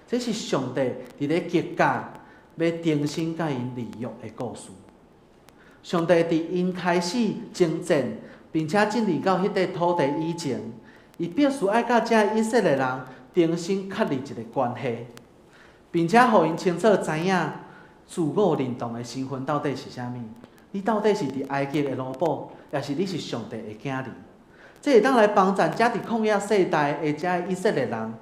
這是上帝佇咧格甲欲重新佮𪜶立約的故事。上帝佇𪜶開始征戰，並且進入到彼塊土地以前，伊必須愛佮這以色列人重新確立一个關係，並且予𪜶清楚知影自我認同的身份到底是啥物。你到底是佇埃及的奴僕，抑是你是上帝的囝兒？這會當來幫助遮佇曠野世代的遮以色列人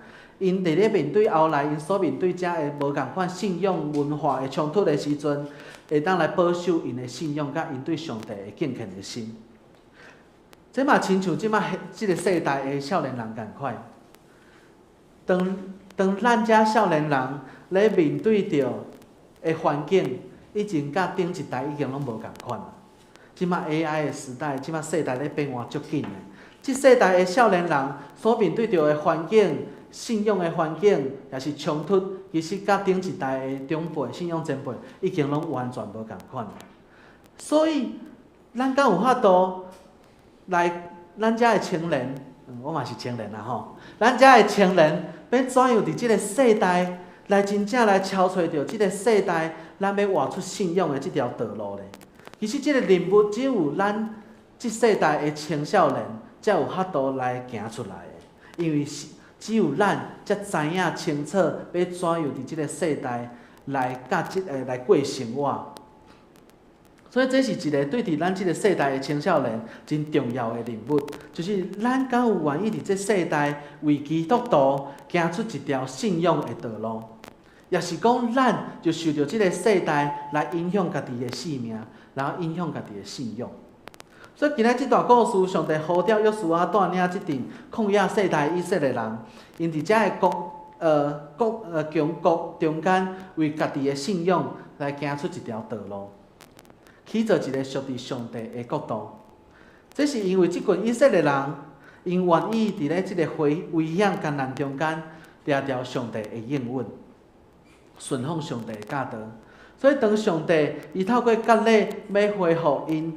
，𪜶佇咧面對後來𪜶所面對遮个無仝款信仰文化的衝突的時陣，會當來保守𪜶的信仰佮𪜶對上帝的敬虔的心。這嘛親像這馬這个世代的少年人仝款。當當咱遮少年人咧面對著的環境，已經佮頂一代已經攏無仝款啦。這馬 AI 的時代，這馬世代咧變換足緊的。這世代的少年人所面對著的環境、信仰的環境，也是衝突，其實佮頂一代的長輩、信仰前輩已經攏完全無仝款。所以，咱敢有法度來咱遮的青年，我嘛是青年啦吼，咱遮的青年欲怎樣佇這个世代來真正來敲揣著這个世代，咱欲活出信仰的這條道路咧？其實這个任務只有咱這世代的青少年才有法度來行出來的，因為是只有咱才知影清楚欲怎樣佇這个世代來佮這个來過生活。所以這是一个對佇咱這个世代的青少年真重要的任務，就是咱敢有願意佇這世代為基督徒行出一條信仰的道路？也是講咱就受著這个世代來影響家己的性命，然後影響家己的信仰。所以今仔這段故事，上帝呼召約書亞帶領這陣曠野世代以色列人，𪜶佇遮个國強國中間，為家己的信仰來行出一條道路，起造一个屬佇上帝的國度。這是因為這群以色列人，𪜶願意佇咧這个危險艱難中間，掠著上帝的應允，順服上帝的教導。所以當上帝伊透過割禮欲恢復𪜶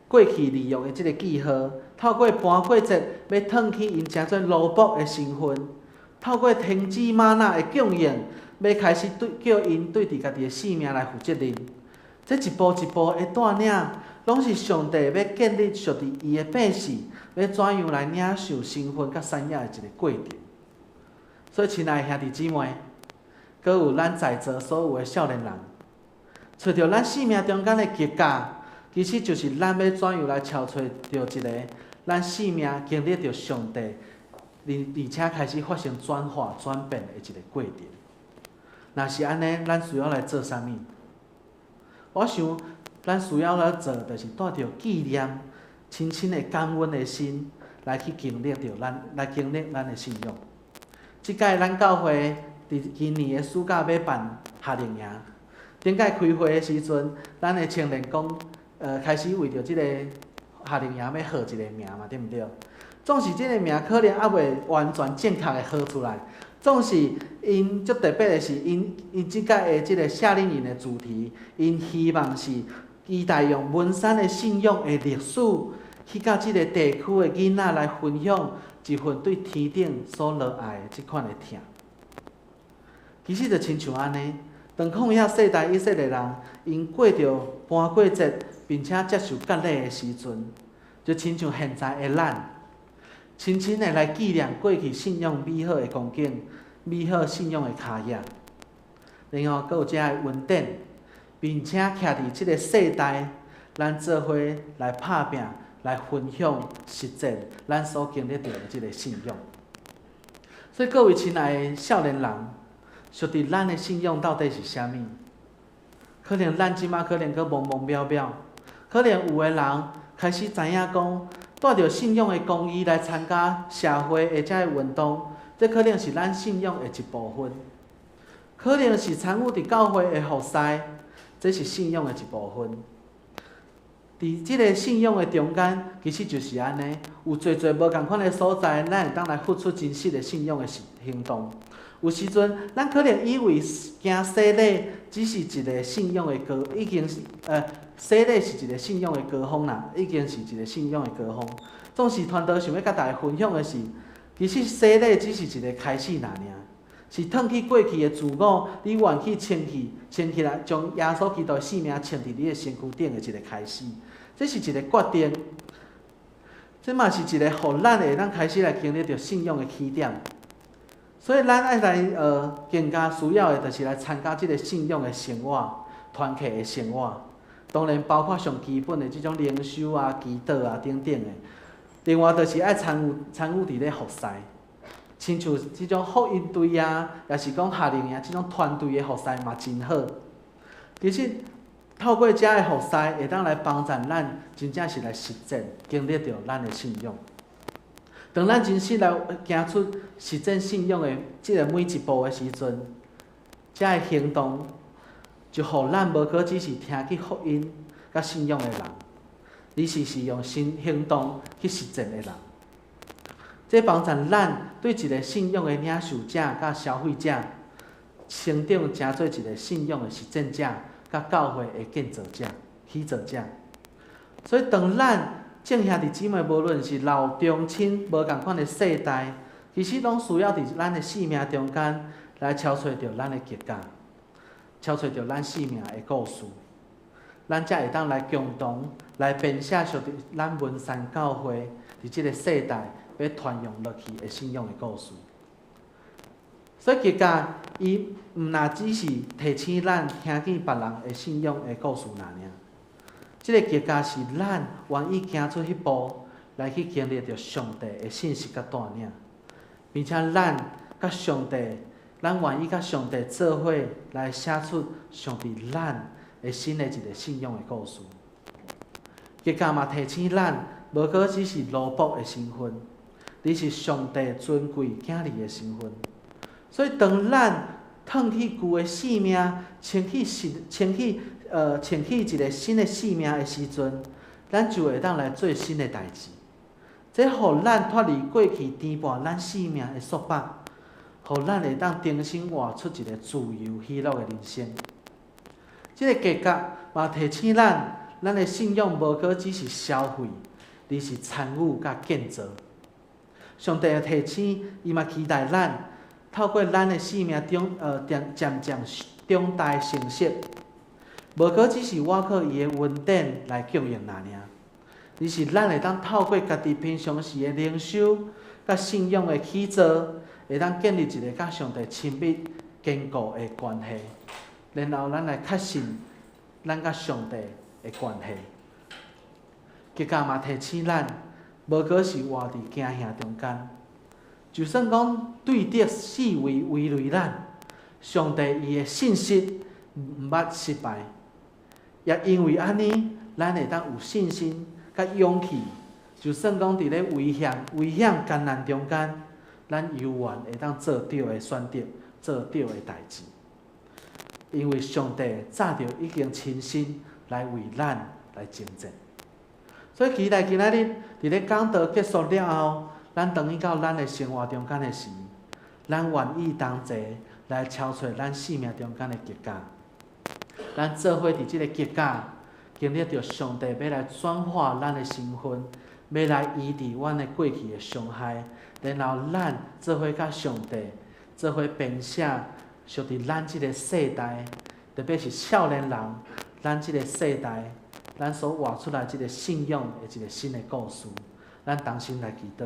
過去立約的這个記號，透過盤過節欲褪去𪜶成做奴僕的身份，透過天使瑪納的供應，欲開始對叫𪜶對佇家己的性命來負責任。這一步一步的帶領，攏是上帝欲建立屬佇伊的百姓，欲怎樣來領受身份佮產業的一个過程。所以，親愛的兄弟姊妹，閣有咱在座所有的少年人，揣著咱生命中間的格架，其實就是咱欲怎樣來敲揣著一个咱生命經歷著上帝，而且開始發生轉化、轉變的一个過程。若是按呢，咱需要來做啥物？我想，咱需要來做，就是帶著紀念、深深的感恩的心，來去經歷著咱，來經歷咱的信仰。這擺咱教會佇今年的暑假欲辦夏令營，頂擺開會的時陣，咱的青年講，開始為著這個夏令營欲號一个名嘛，對毋對？總是這个名可能猶未完全正確的號出來，總是𪜶足特別的是，𪜶這擺的這个夏令營的主題，𪜶希望是期待用文山的信仰的歷史，去佮這个地區的囡仔來分享一份對天頂所落愛的這款的疼。其實就親像按呢，當曠野世代以色列人，𪜶過著盤過節，並且接受割禮的時陣，就親像現在的咱，深深的來紀念過去信仰美好的光景，美好信仰的跤印，然後閣有這个恩典，並且徛佇這个世代，咱做伙來拍拚，來分享實踐咱所經歷著的這个信仰。所以各位親愛的少年人，屬佇咱的信仰到底是啥物？可能咱這馬可能閣茫茫渺渺，可能有的人開始知影講，帶著信仰的公義來參加社會的這个運動，這可能是咱信仰的一部分。可能是參與佇教會的服侍，這是信仰的一部分。佇這个信仰的中間，其實就是按呢，有濟濟無仝款的所在，咱會當來付出真實的信仰的行動。有時陣，咱可能以為行洗禮只是一个信仰的高，已經是洗禮是一个信仰的高峰啦，已經是一个信仰的高峰。總是傳道想欲佮大家分享的是，其實洗禮只是一个開始爾爾，是褪去過去的自我，你願意穿去，穿起來，將耶穌基督的性命穿佇你的身軀頂的一个開始。這是一个決定，這嘛是一个予咱會當開始來經歷著信仰的起點。所以咱愛來更加需要的，就是來參加這个信仰的生活、團契的生活。當然包括上基本的這種靈修啊、祈禱啊等等的。另外，就是愛參與佇咧服侍，親像這種福音隊啊，抑是講夏令營這種團隊的服侍嘛，真好。其實透過遮的服侍，會當來幫助咱，真正是來實踐、經歷著咱的信仰。當咱真實來行出實踐信仰的這个每一步的時陣，遮的行動就予咱無閣只是聽見福音佮信仰的人，而是用行動去實踐的人。這幫助咱對一个信仰的領受者佮消費者，成長成做一个信仰的實踐者，佮教會的建造者、起造者。所以，當咱眾兄弟姊妹，無論是老中青，無仝款的世代，其實攏需要佇咱的生命中間來敲揣著咱的格架，敲揣著咱生命的故事，咱才會當來共同來編寫屬佇咱文山教會佇這个世代欲傳揚落去的信仰的故事。所以格架伊毋若只是提醒咱聽見別人的信仰的故事爾爾。這个格架是咱願意行出彼步，來去經歷著上帝的信實佮帶領，並且咱佮上帝咱願意佮上帝做伙來寫出上帝咱的新的一个信仰的故事。結果嘛提醒咱，無閣只是奴僕的身份，而是上帝尊貴囝兒的身份。所以當咱褪去舊的性命，穿起新穿起穿起一个新的性命的時陣，咱就會當來做新的代誌。這予咱脫離過去牽絆咱性命的束縛，予咱會當重新活出一个自由喜樂的人生。這个格局嘛提醒咱，咱的信仰無閣只是消費，而是參與佮建造。上帝的提醒，伊嘛期待咱透過咱的生命中，漸漸長大成熟，無閣只是倚靠伊的恩典來供應爾爾，而是咱會當透過家己平常時的靈修，佮信仰的起造，會當建立一个佮上帝親密堅固的關係，然後咱來確信咱佮上帝的關係。結果嘛提醒咱，無閣是活佇驚嚇中間。就算講對敵四圍圍圍咱，上帝伊的信實毋捌失敗，也因為按呢，咱會當有信心佮勇氣。就算講佇咧危險、危險艱難中間，咱猶原會當做對的選擇，做對的代誌。因為上帝早就已經親身來為咱來征戰。所以期待今仔日佇咧講道結束了後，咱轉去到咱的生活中間的時，咱願意同齊來敲揣咱生命中間的格局。咱做伙佇這个格局，經歷著上帝欲來轉化咱的身份，欲來醫治阮的過去的傷害，然後咱做伙佮上帝做伙編寫屬佇咱這个世代，特別是少年人，咱這个世代，咱所活出來這个信仰的一个新的故事。咱同心來祈禱。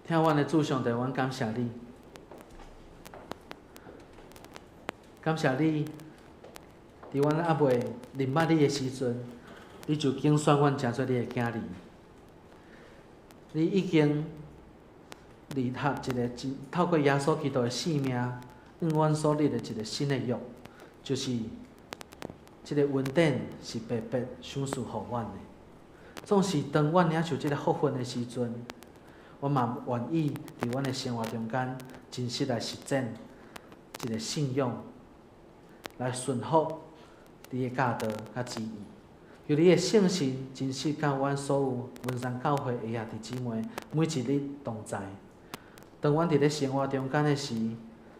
疼阮的主上帝，阮感謝你，感謝你，佇阮猶未認捌你的時陣，你就揀選阮成做你的囝兒。你已經立合一个真透過耶穌基督的性命，向阮所立的一個新的約，就是這个恩典是白白賞賜予阮的。總是當阮領受這个福分的時陣，我嘛願意佇阮的生活中間，真實來實踐一个信仰，來順服你的教導佮旨意。求你的聖神真實佮阮所有文山教會的兄弟姊妹每一日同在。當阮佇咧生活中間的時，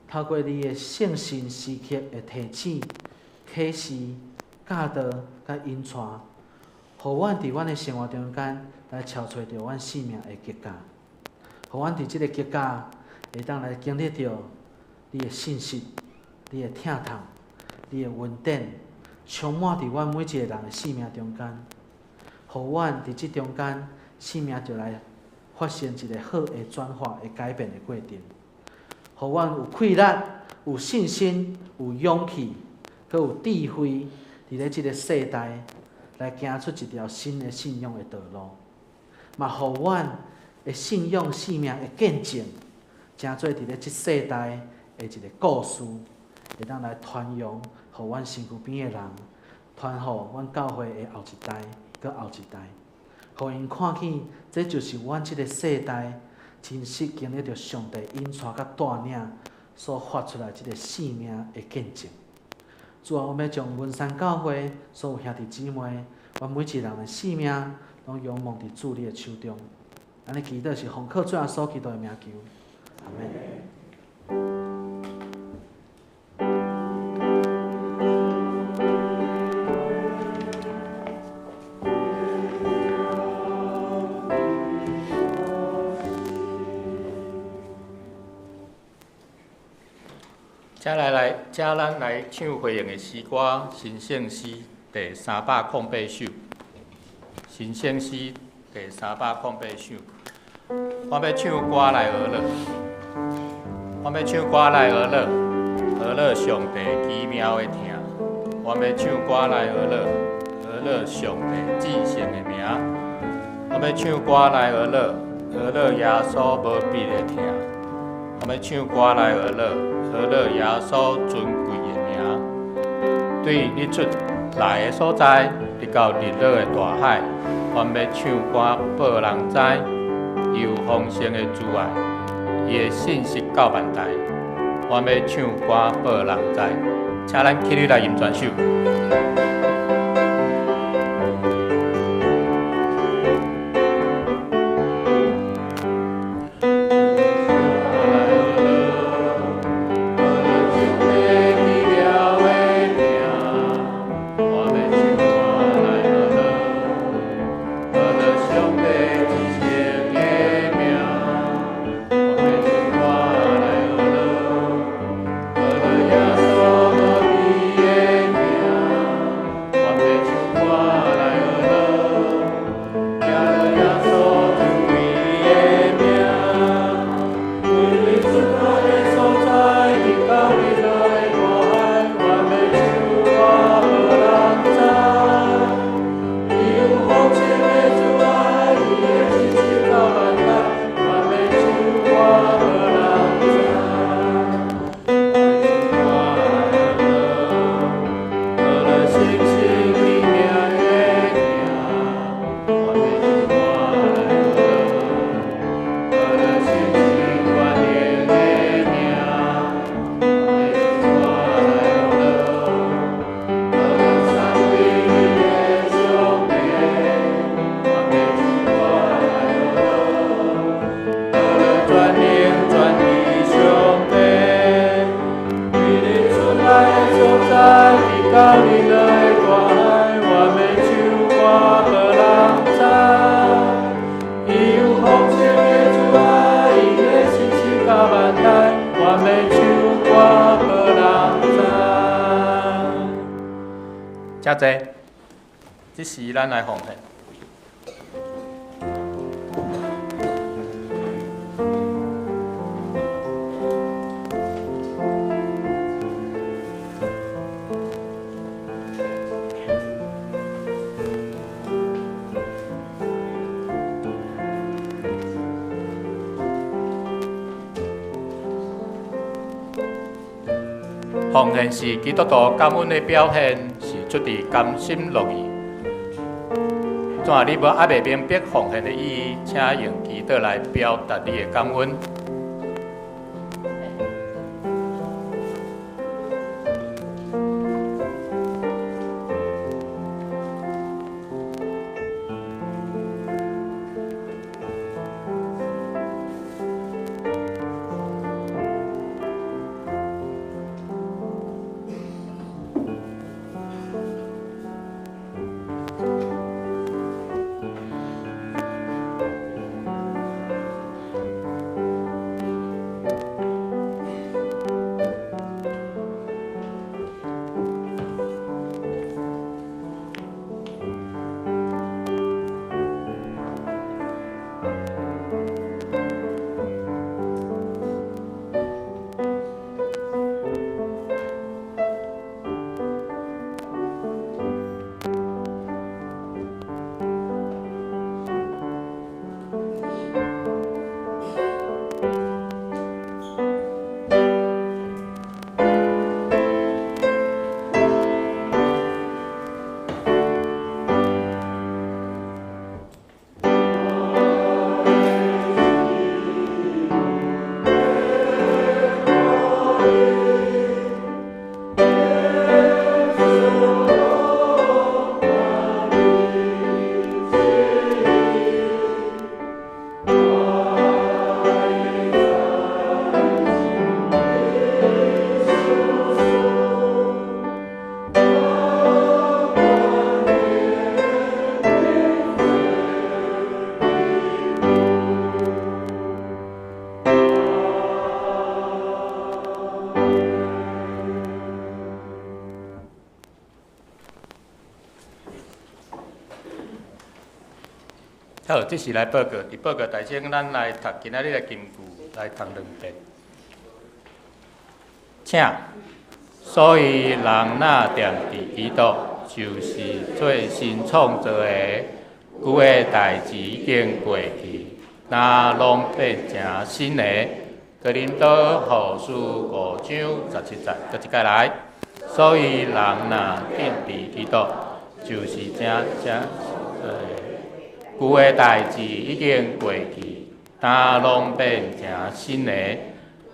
透過你的聖神時刻的提醒、啟示、教導佮引帶，予阮佇阮的生活中間來敲揣著阮生命的格局，予阮佇這个格局會當來經歷著你的信實、你的疼痛、你的恩典，充滿佇阮每一個人的生命中間，予阮佇這中間生命就來發生一个好的轉化、的改變的過程，予阮有氣力、有信心、有勇氣，閣有智慧，佇咧這个世代來行出一條新的信仰的道路，嘛予阮的信仰生命的見證，成做佇咧這世代的一个故事，會當來傳揚，予阮身軀邊的人，傳予阮教會的後一代，閣後一代，予𪜶看見，這就是阮這个世代真實經歷著上帝引帶佮帶領所發出來這个生命的見證。主啊，阮欲將文山教會所有兄弟姊妹，阮每一个人的生命，攏仰望佇主你的手中。按呢祈禱是奉靠主耶穌基督的名求，阿們。請來來，請咱來唱回應的詩歌《神聖詩》第308首。神聖詩第308首，我欲唱歌來學樂，我欲唱歌來學樂，學樂上帝奇妙的疼。我欲唱歌來學樂，學樂上帝至聖的名。我欲唱歌來學樂，学乐耶稣无比的疼。我欲唱歌来学乐，学乐耶稣尊贵的名。对日出来的所在，直到日落的大海，阮欲唱歌报人知，伊有丰盛的慈爱，伊的信实到万代。阮欲唱歌报人知，请咱起立来吟全首。请坐，这时咱来奉献。奉献是基督徒感恩的表现，是出自甘心乐意。怎你无犹未明白奉献的意义，请用祈祷来表达你的感恩。好，这时来报告。伫报告台前，咱来读今仔日的金句，来读两遍。请，所以人若惦伫基督，就是做新创造的，旧的代志已经过去，若攏變成新的。哥林多後書5章17節，閣一擺來。所以人若得佇基督，就是成成舊的代誌已經過去，今攏變成新的。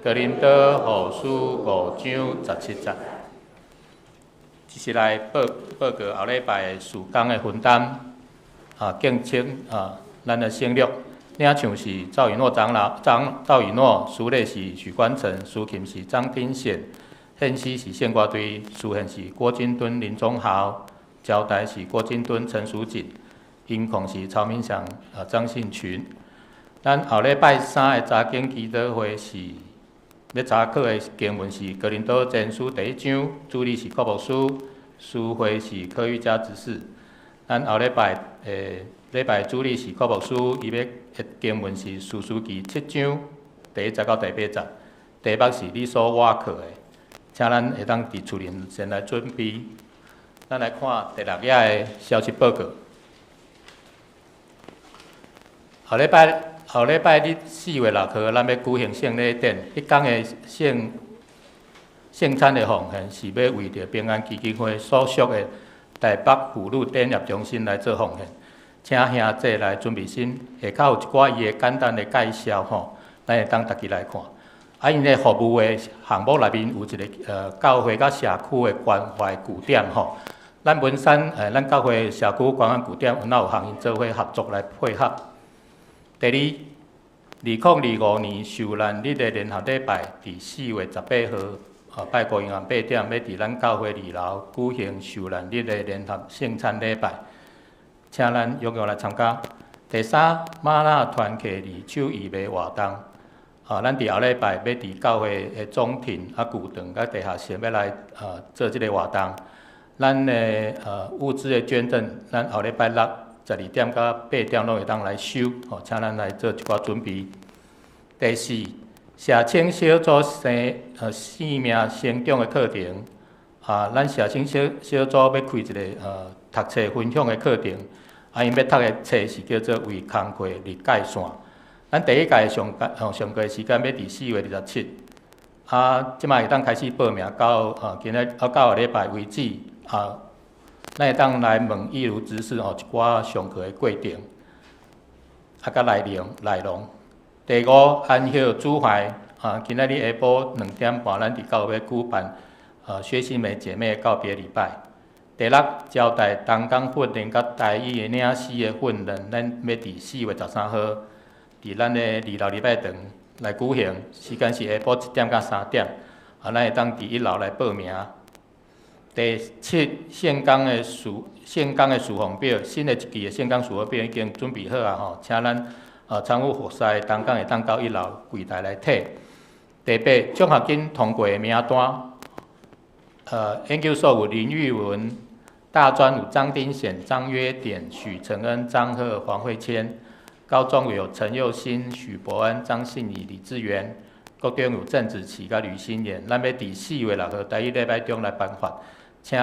哥林多後書5章17節。這是來報告後禮拜事工的分擔，啊，敬請啊，咱的省略。領唱是趙以諾長老，張趙以諾，司禮是許觀成，司琴是張丁顯，獻詩是聖歌隊，司獻是郭金敦、林宗豪，交代是郭金敦、陳淑錦，音控是曹明祥、啊張信群。咱後禮拜三的查經祈禱會是欲查考的經文是哥林多前書第一章，主禮是郭牧師，司會是柯玉佳執事。咱後禮拜的禮拜主禮是郭牧師，伊欲的經文是士師記7章第1節到第8節，題目是你所倚靠的，請咱會當佇厝內先來準備。咱來看第六頁的消息報告。後禮拜日4月6號，咱欲舉行聖禮典。彼工的聖餐的奉獻是欲為著平安基金會所屬的台北婦女典業中心來做奉獻，請兄弟來準備心。下跤有一寡伊的簡單的介紹吼，咱會當逐家來看。啊，𪜶的服務的項目內面有一個教會佮社區的關懷據點吼。咱文山咱教會社區關懷據點，有哪有和𪜶做伙合作來配合。第二，2025年受難日的聯合禮拜，佇4月18號，拜五晚8點，欲佇咱教會二樓舉行受難日的聯合聖餐禮拜，請咱踴躍來參加。第三，瑪納團契二手義賣活動，啊，咱佇後禮拜欲佇教會的總廳啊、舊堂佮地下室欲來做這个活動。咱的物資的捐贈，咱後禮拜六12點到8點攏會當來收，吼，請咱來做一寡準備。第四，社青小組生命成長的課程，啊，咱社青小組欲開一个讀冊分享的課程，啊，𪜶欲讀的冊是叫做《為工課立界線》。咱第一屆上課時間欲佇4月27，啊，這擺會當開始報名到今仔到後禮拜為止，啊。咱會當來問義如執事吼一寡上課的過程，啊，佮內容。第五，安息主懷啊，今仔日下晡2點半，咱佇教會舉辦薛新梅姐妹的告別禮拜。第六，交代同工訓練佮台語的領詩的訓練，咱欲佇4月13號，佇咱的二樓禮拜堂來舉行，時間是下晡1點到3點，啊，咱會當佇一樓來報名。第七，聖工的事奉表，新的一季的聖工事奉表已經準備好啊吼，請咱參與服侍的同工會當到一樓櫃台來提。第八，獎學金通過的名單，研究所有林玉文，大專有張丁顯、張約典、許承恩、張赫、黃慧谦，高中有陳佑新、許伯恩、張信儀、李志源，國中有鄭子琪佮呂新妍。咱欲佇4月6號台語禮拜中來頒發。請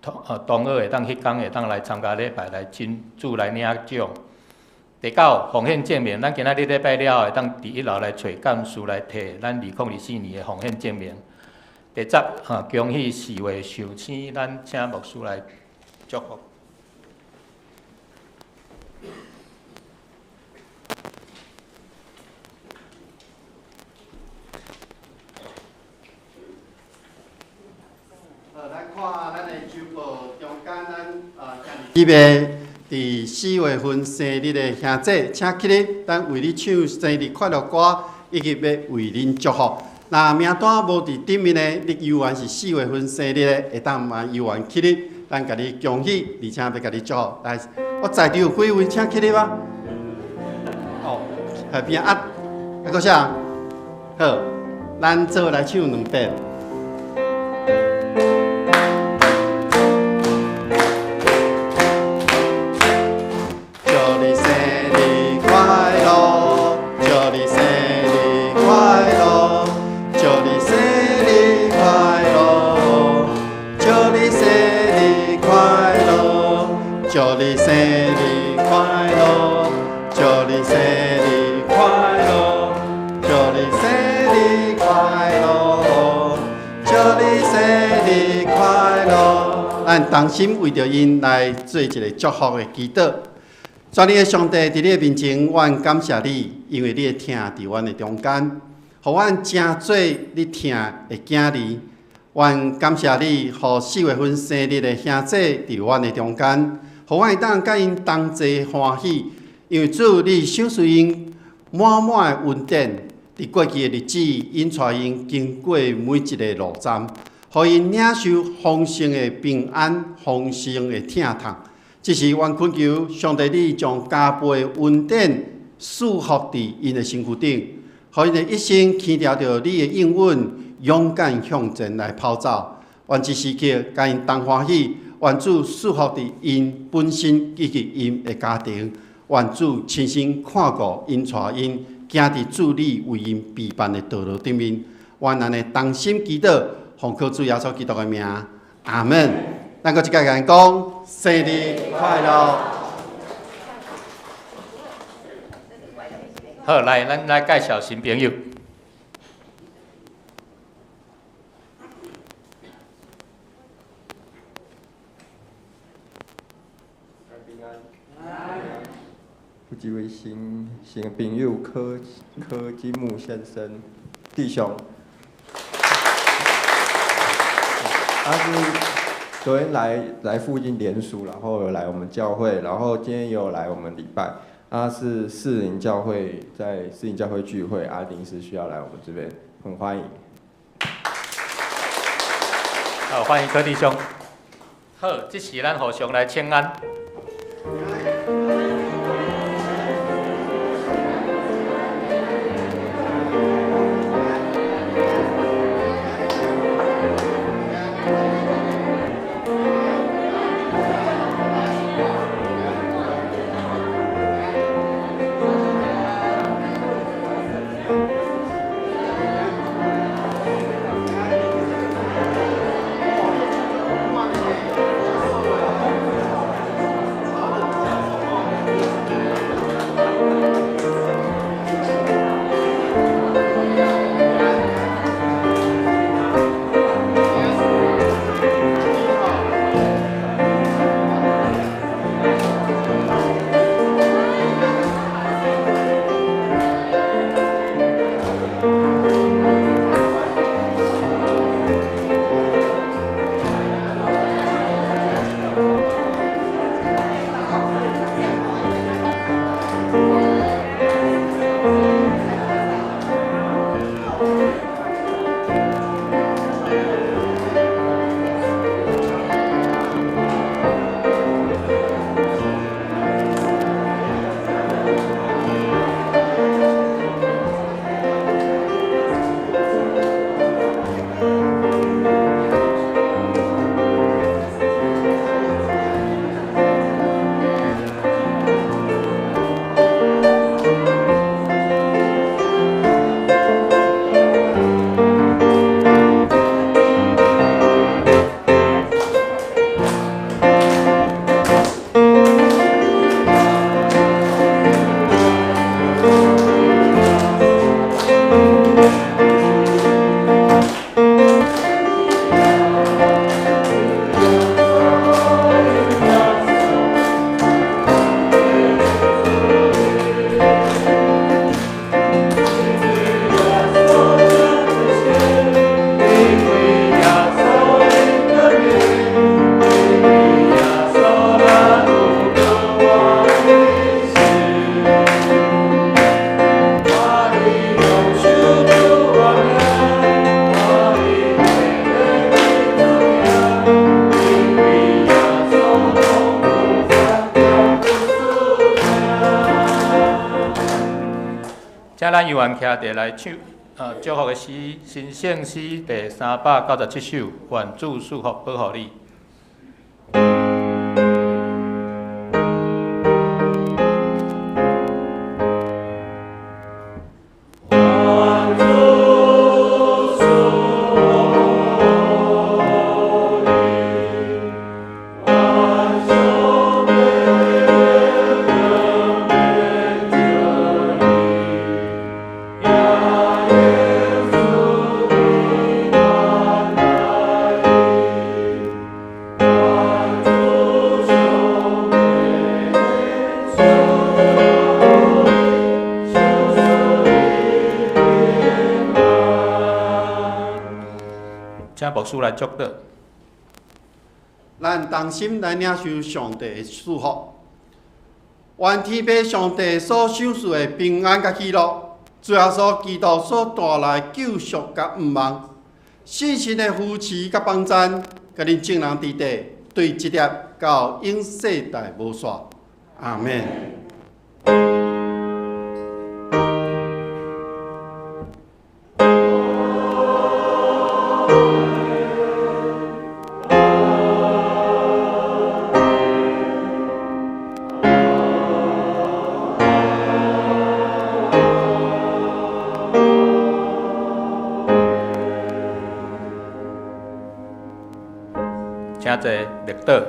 同學會當彼工會當來參加禮拜來親自來領獎。第九，奉獻證明，咱今仔日禮拜了後會當佇一樓來揣幹事來提咱2024年的奉獻證明。第十，恭喜4月壽星，咱請牧師來祝福。咱看咱的週報中間，咱兄弟佇4月份生日的兄弟，請起立，咱為你唱生日快樂歌，以及欲為恁祝福。若名單無佇頂面的，你猶原是4月份生日的，會當嘛猶原起立，咱共你恭喜，而且欲共你祝福。來，我在場有幾位，請起立啊！哦，下邊啊，啊，閣啥？好，咱做伙來唱兩遍。祝你生日快樂，祝你生日快樂，祝你生日快樂，祝你生日快樂，祝你生日快樂，祝你生日快樂，祝你生日快樂，祝你生日快樂。咱同心為著𪜶來做一个祝福的祈禱。全能的上帝，佇你的面前，阮感謝你，因為你的疼佇阮的中間，予阮成做你疼的囝兒。阮感謝你，予4月份生日的兄弟佇阮的中間，予阮會當佮𪜶同齊歡喜。因為主，你賞賜𪜶滿滿的恩典，佇過去的日子，𪜶帶𪜶經過每一个路站，予𪜶領受豐盛的平安、豐盛的疼痛。這時，阮懇求上帝，你將加倍的恩典賜福佇𪜶的身軀頂，予𪜶的一生牽牢著你的應允，勇敢向前來跑走。願這時刻，佮𪜶同歡喜，願主賜福佇𪜶本身以及𪜶的家庭。願主親身看顧𪜶，帶𪜶行佇主你為𪜶備辦的道路頂面。願咱的同心祈禱，奉靠主耶穌基督的名，阿門。咱閣一擺共𪜶講，生日快樂！好，來，咱來介紹新朋友。平安。有一位新新朋友柯柯金木先生弟兄，他是昨天來附近聯署，然後有來我們教會，然後今天也有來我們禮拜。他是士林教會，在士林教會聚會，啊，臨時需要來我們這邊，很歡迎。好，歡迎柯弟兄。好，這時咱互相來請安。請咱猶原徛佇來唱，祝福的詩，新聖詩第397首，願主賜福保護你。願主賜福你。牧師來祝禱。咱同心來領受上帝的祝福，願天父上帝所賞賜的平安佮喜樂，主耶穌基督所帶來救贖佮盼望，聖神的扶持佮幫贊，佮恁眾人佇底，對這粒到永世代無煞。阿們。請坐，默禱。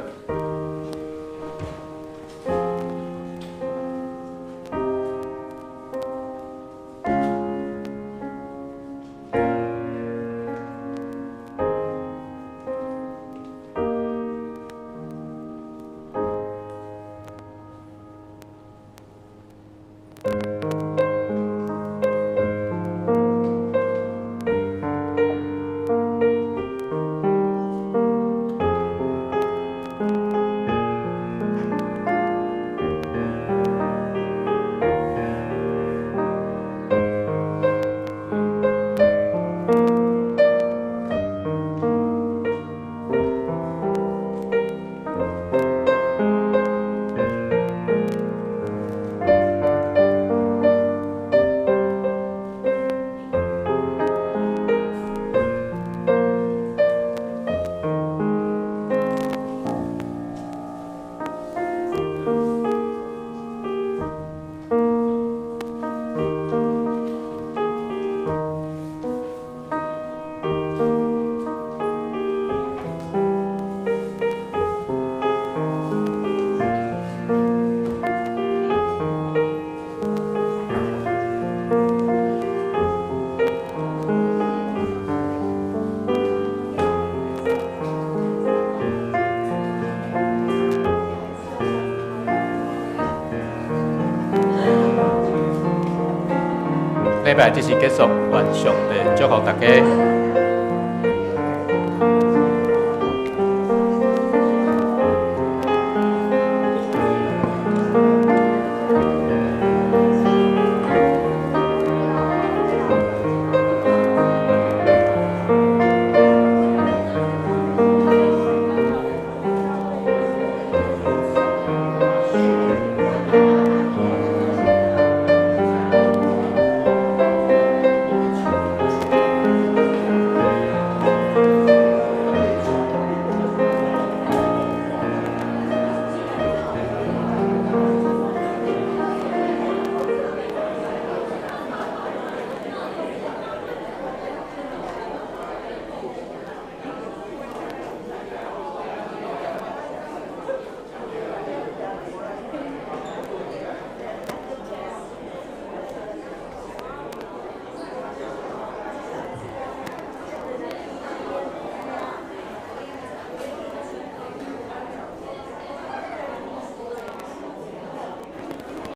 禮拜這時結束，願上帝祝福大家。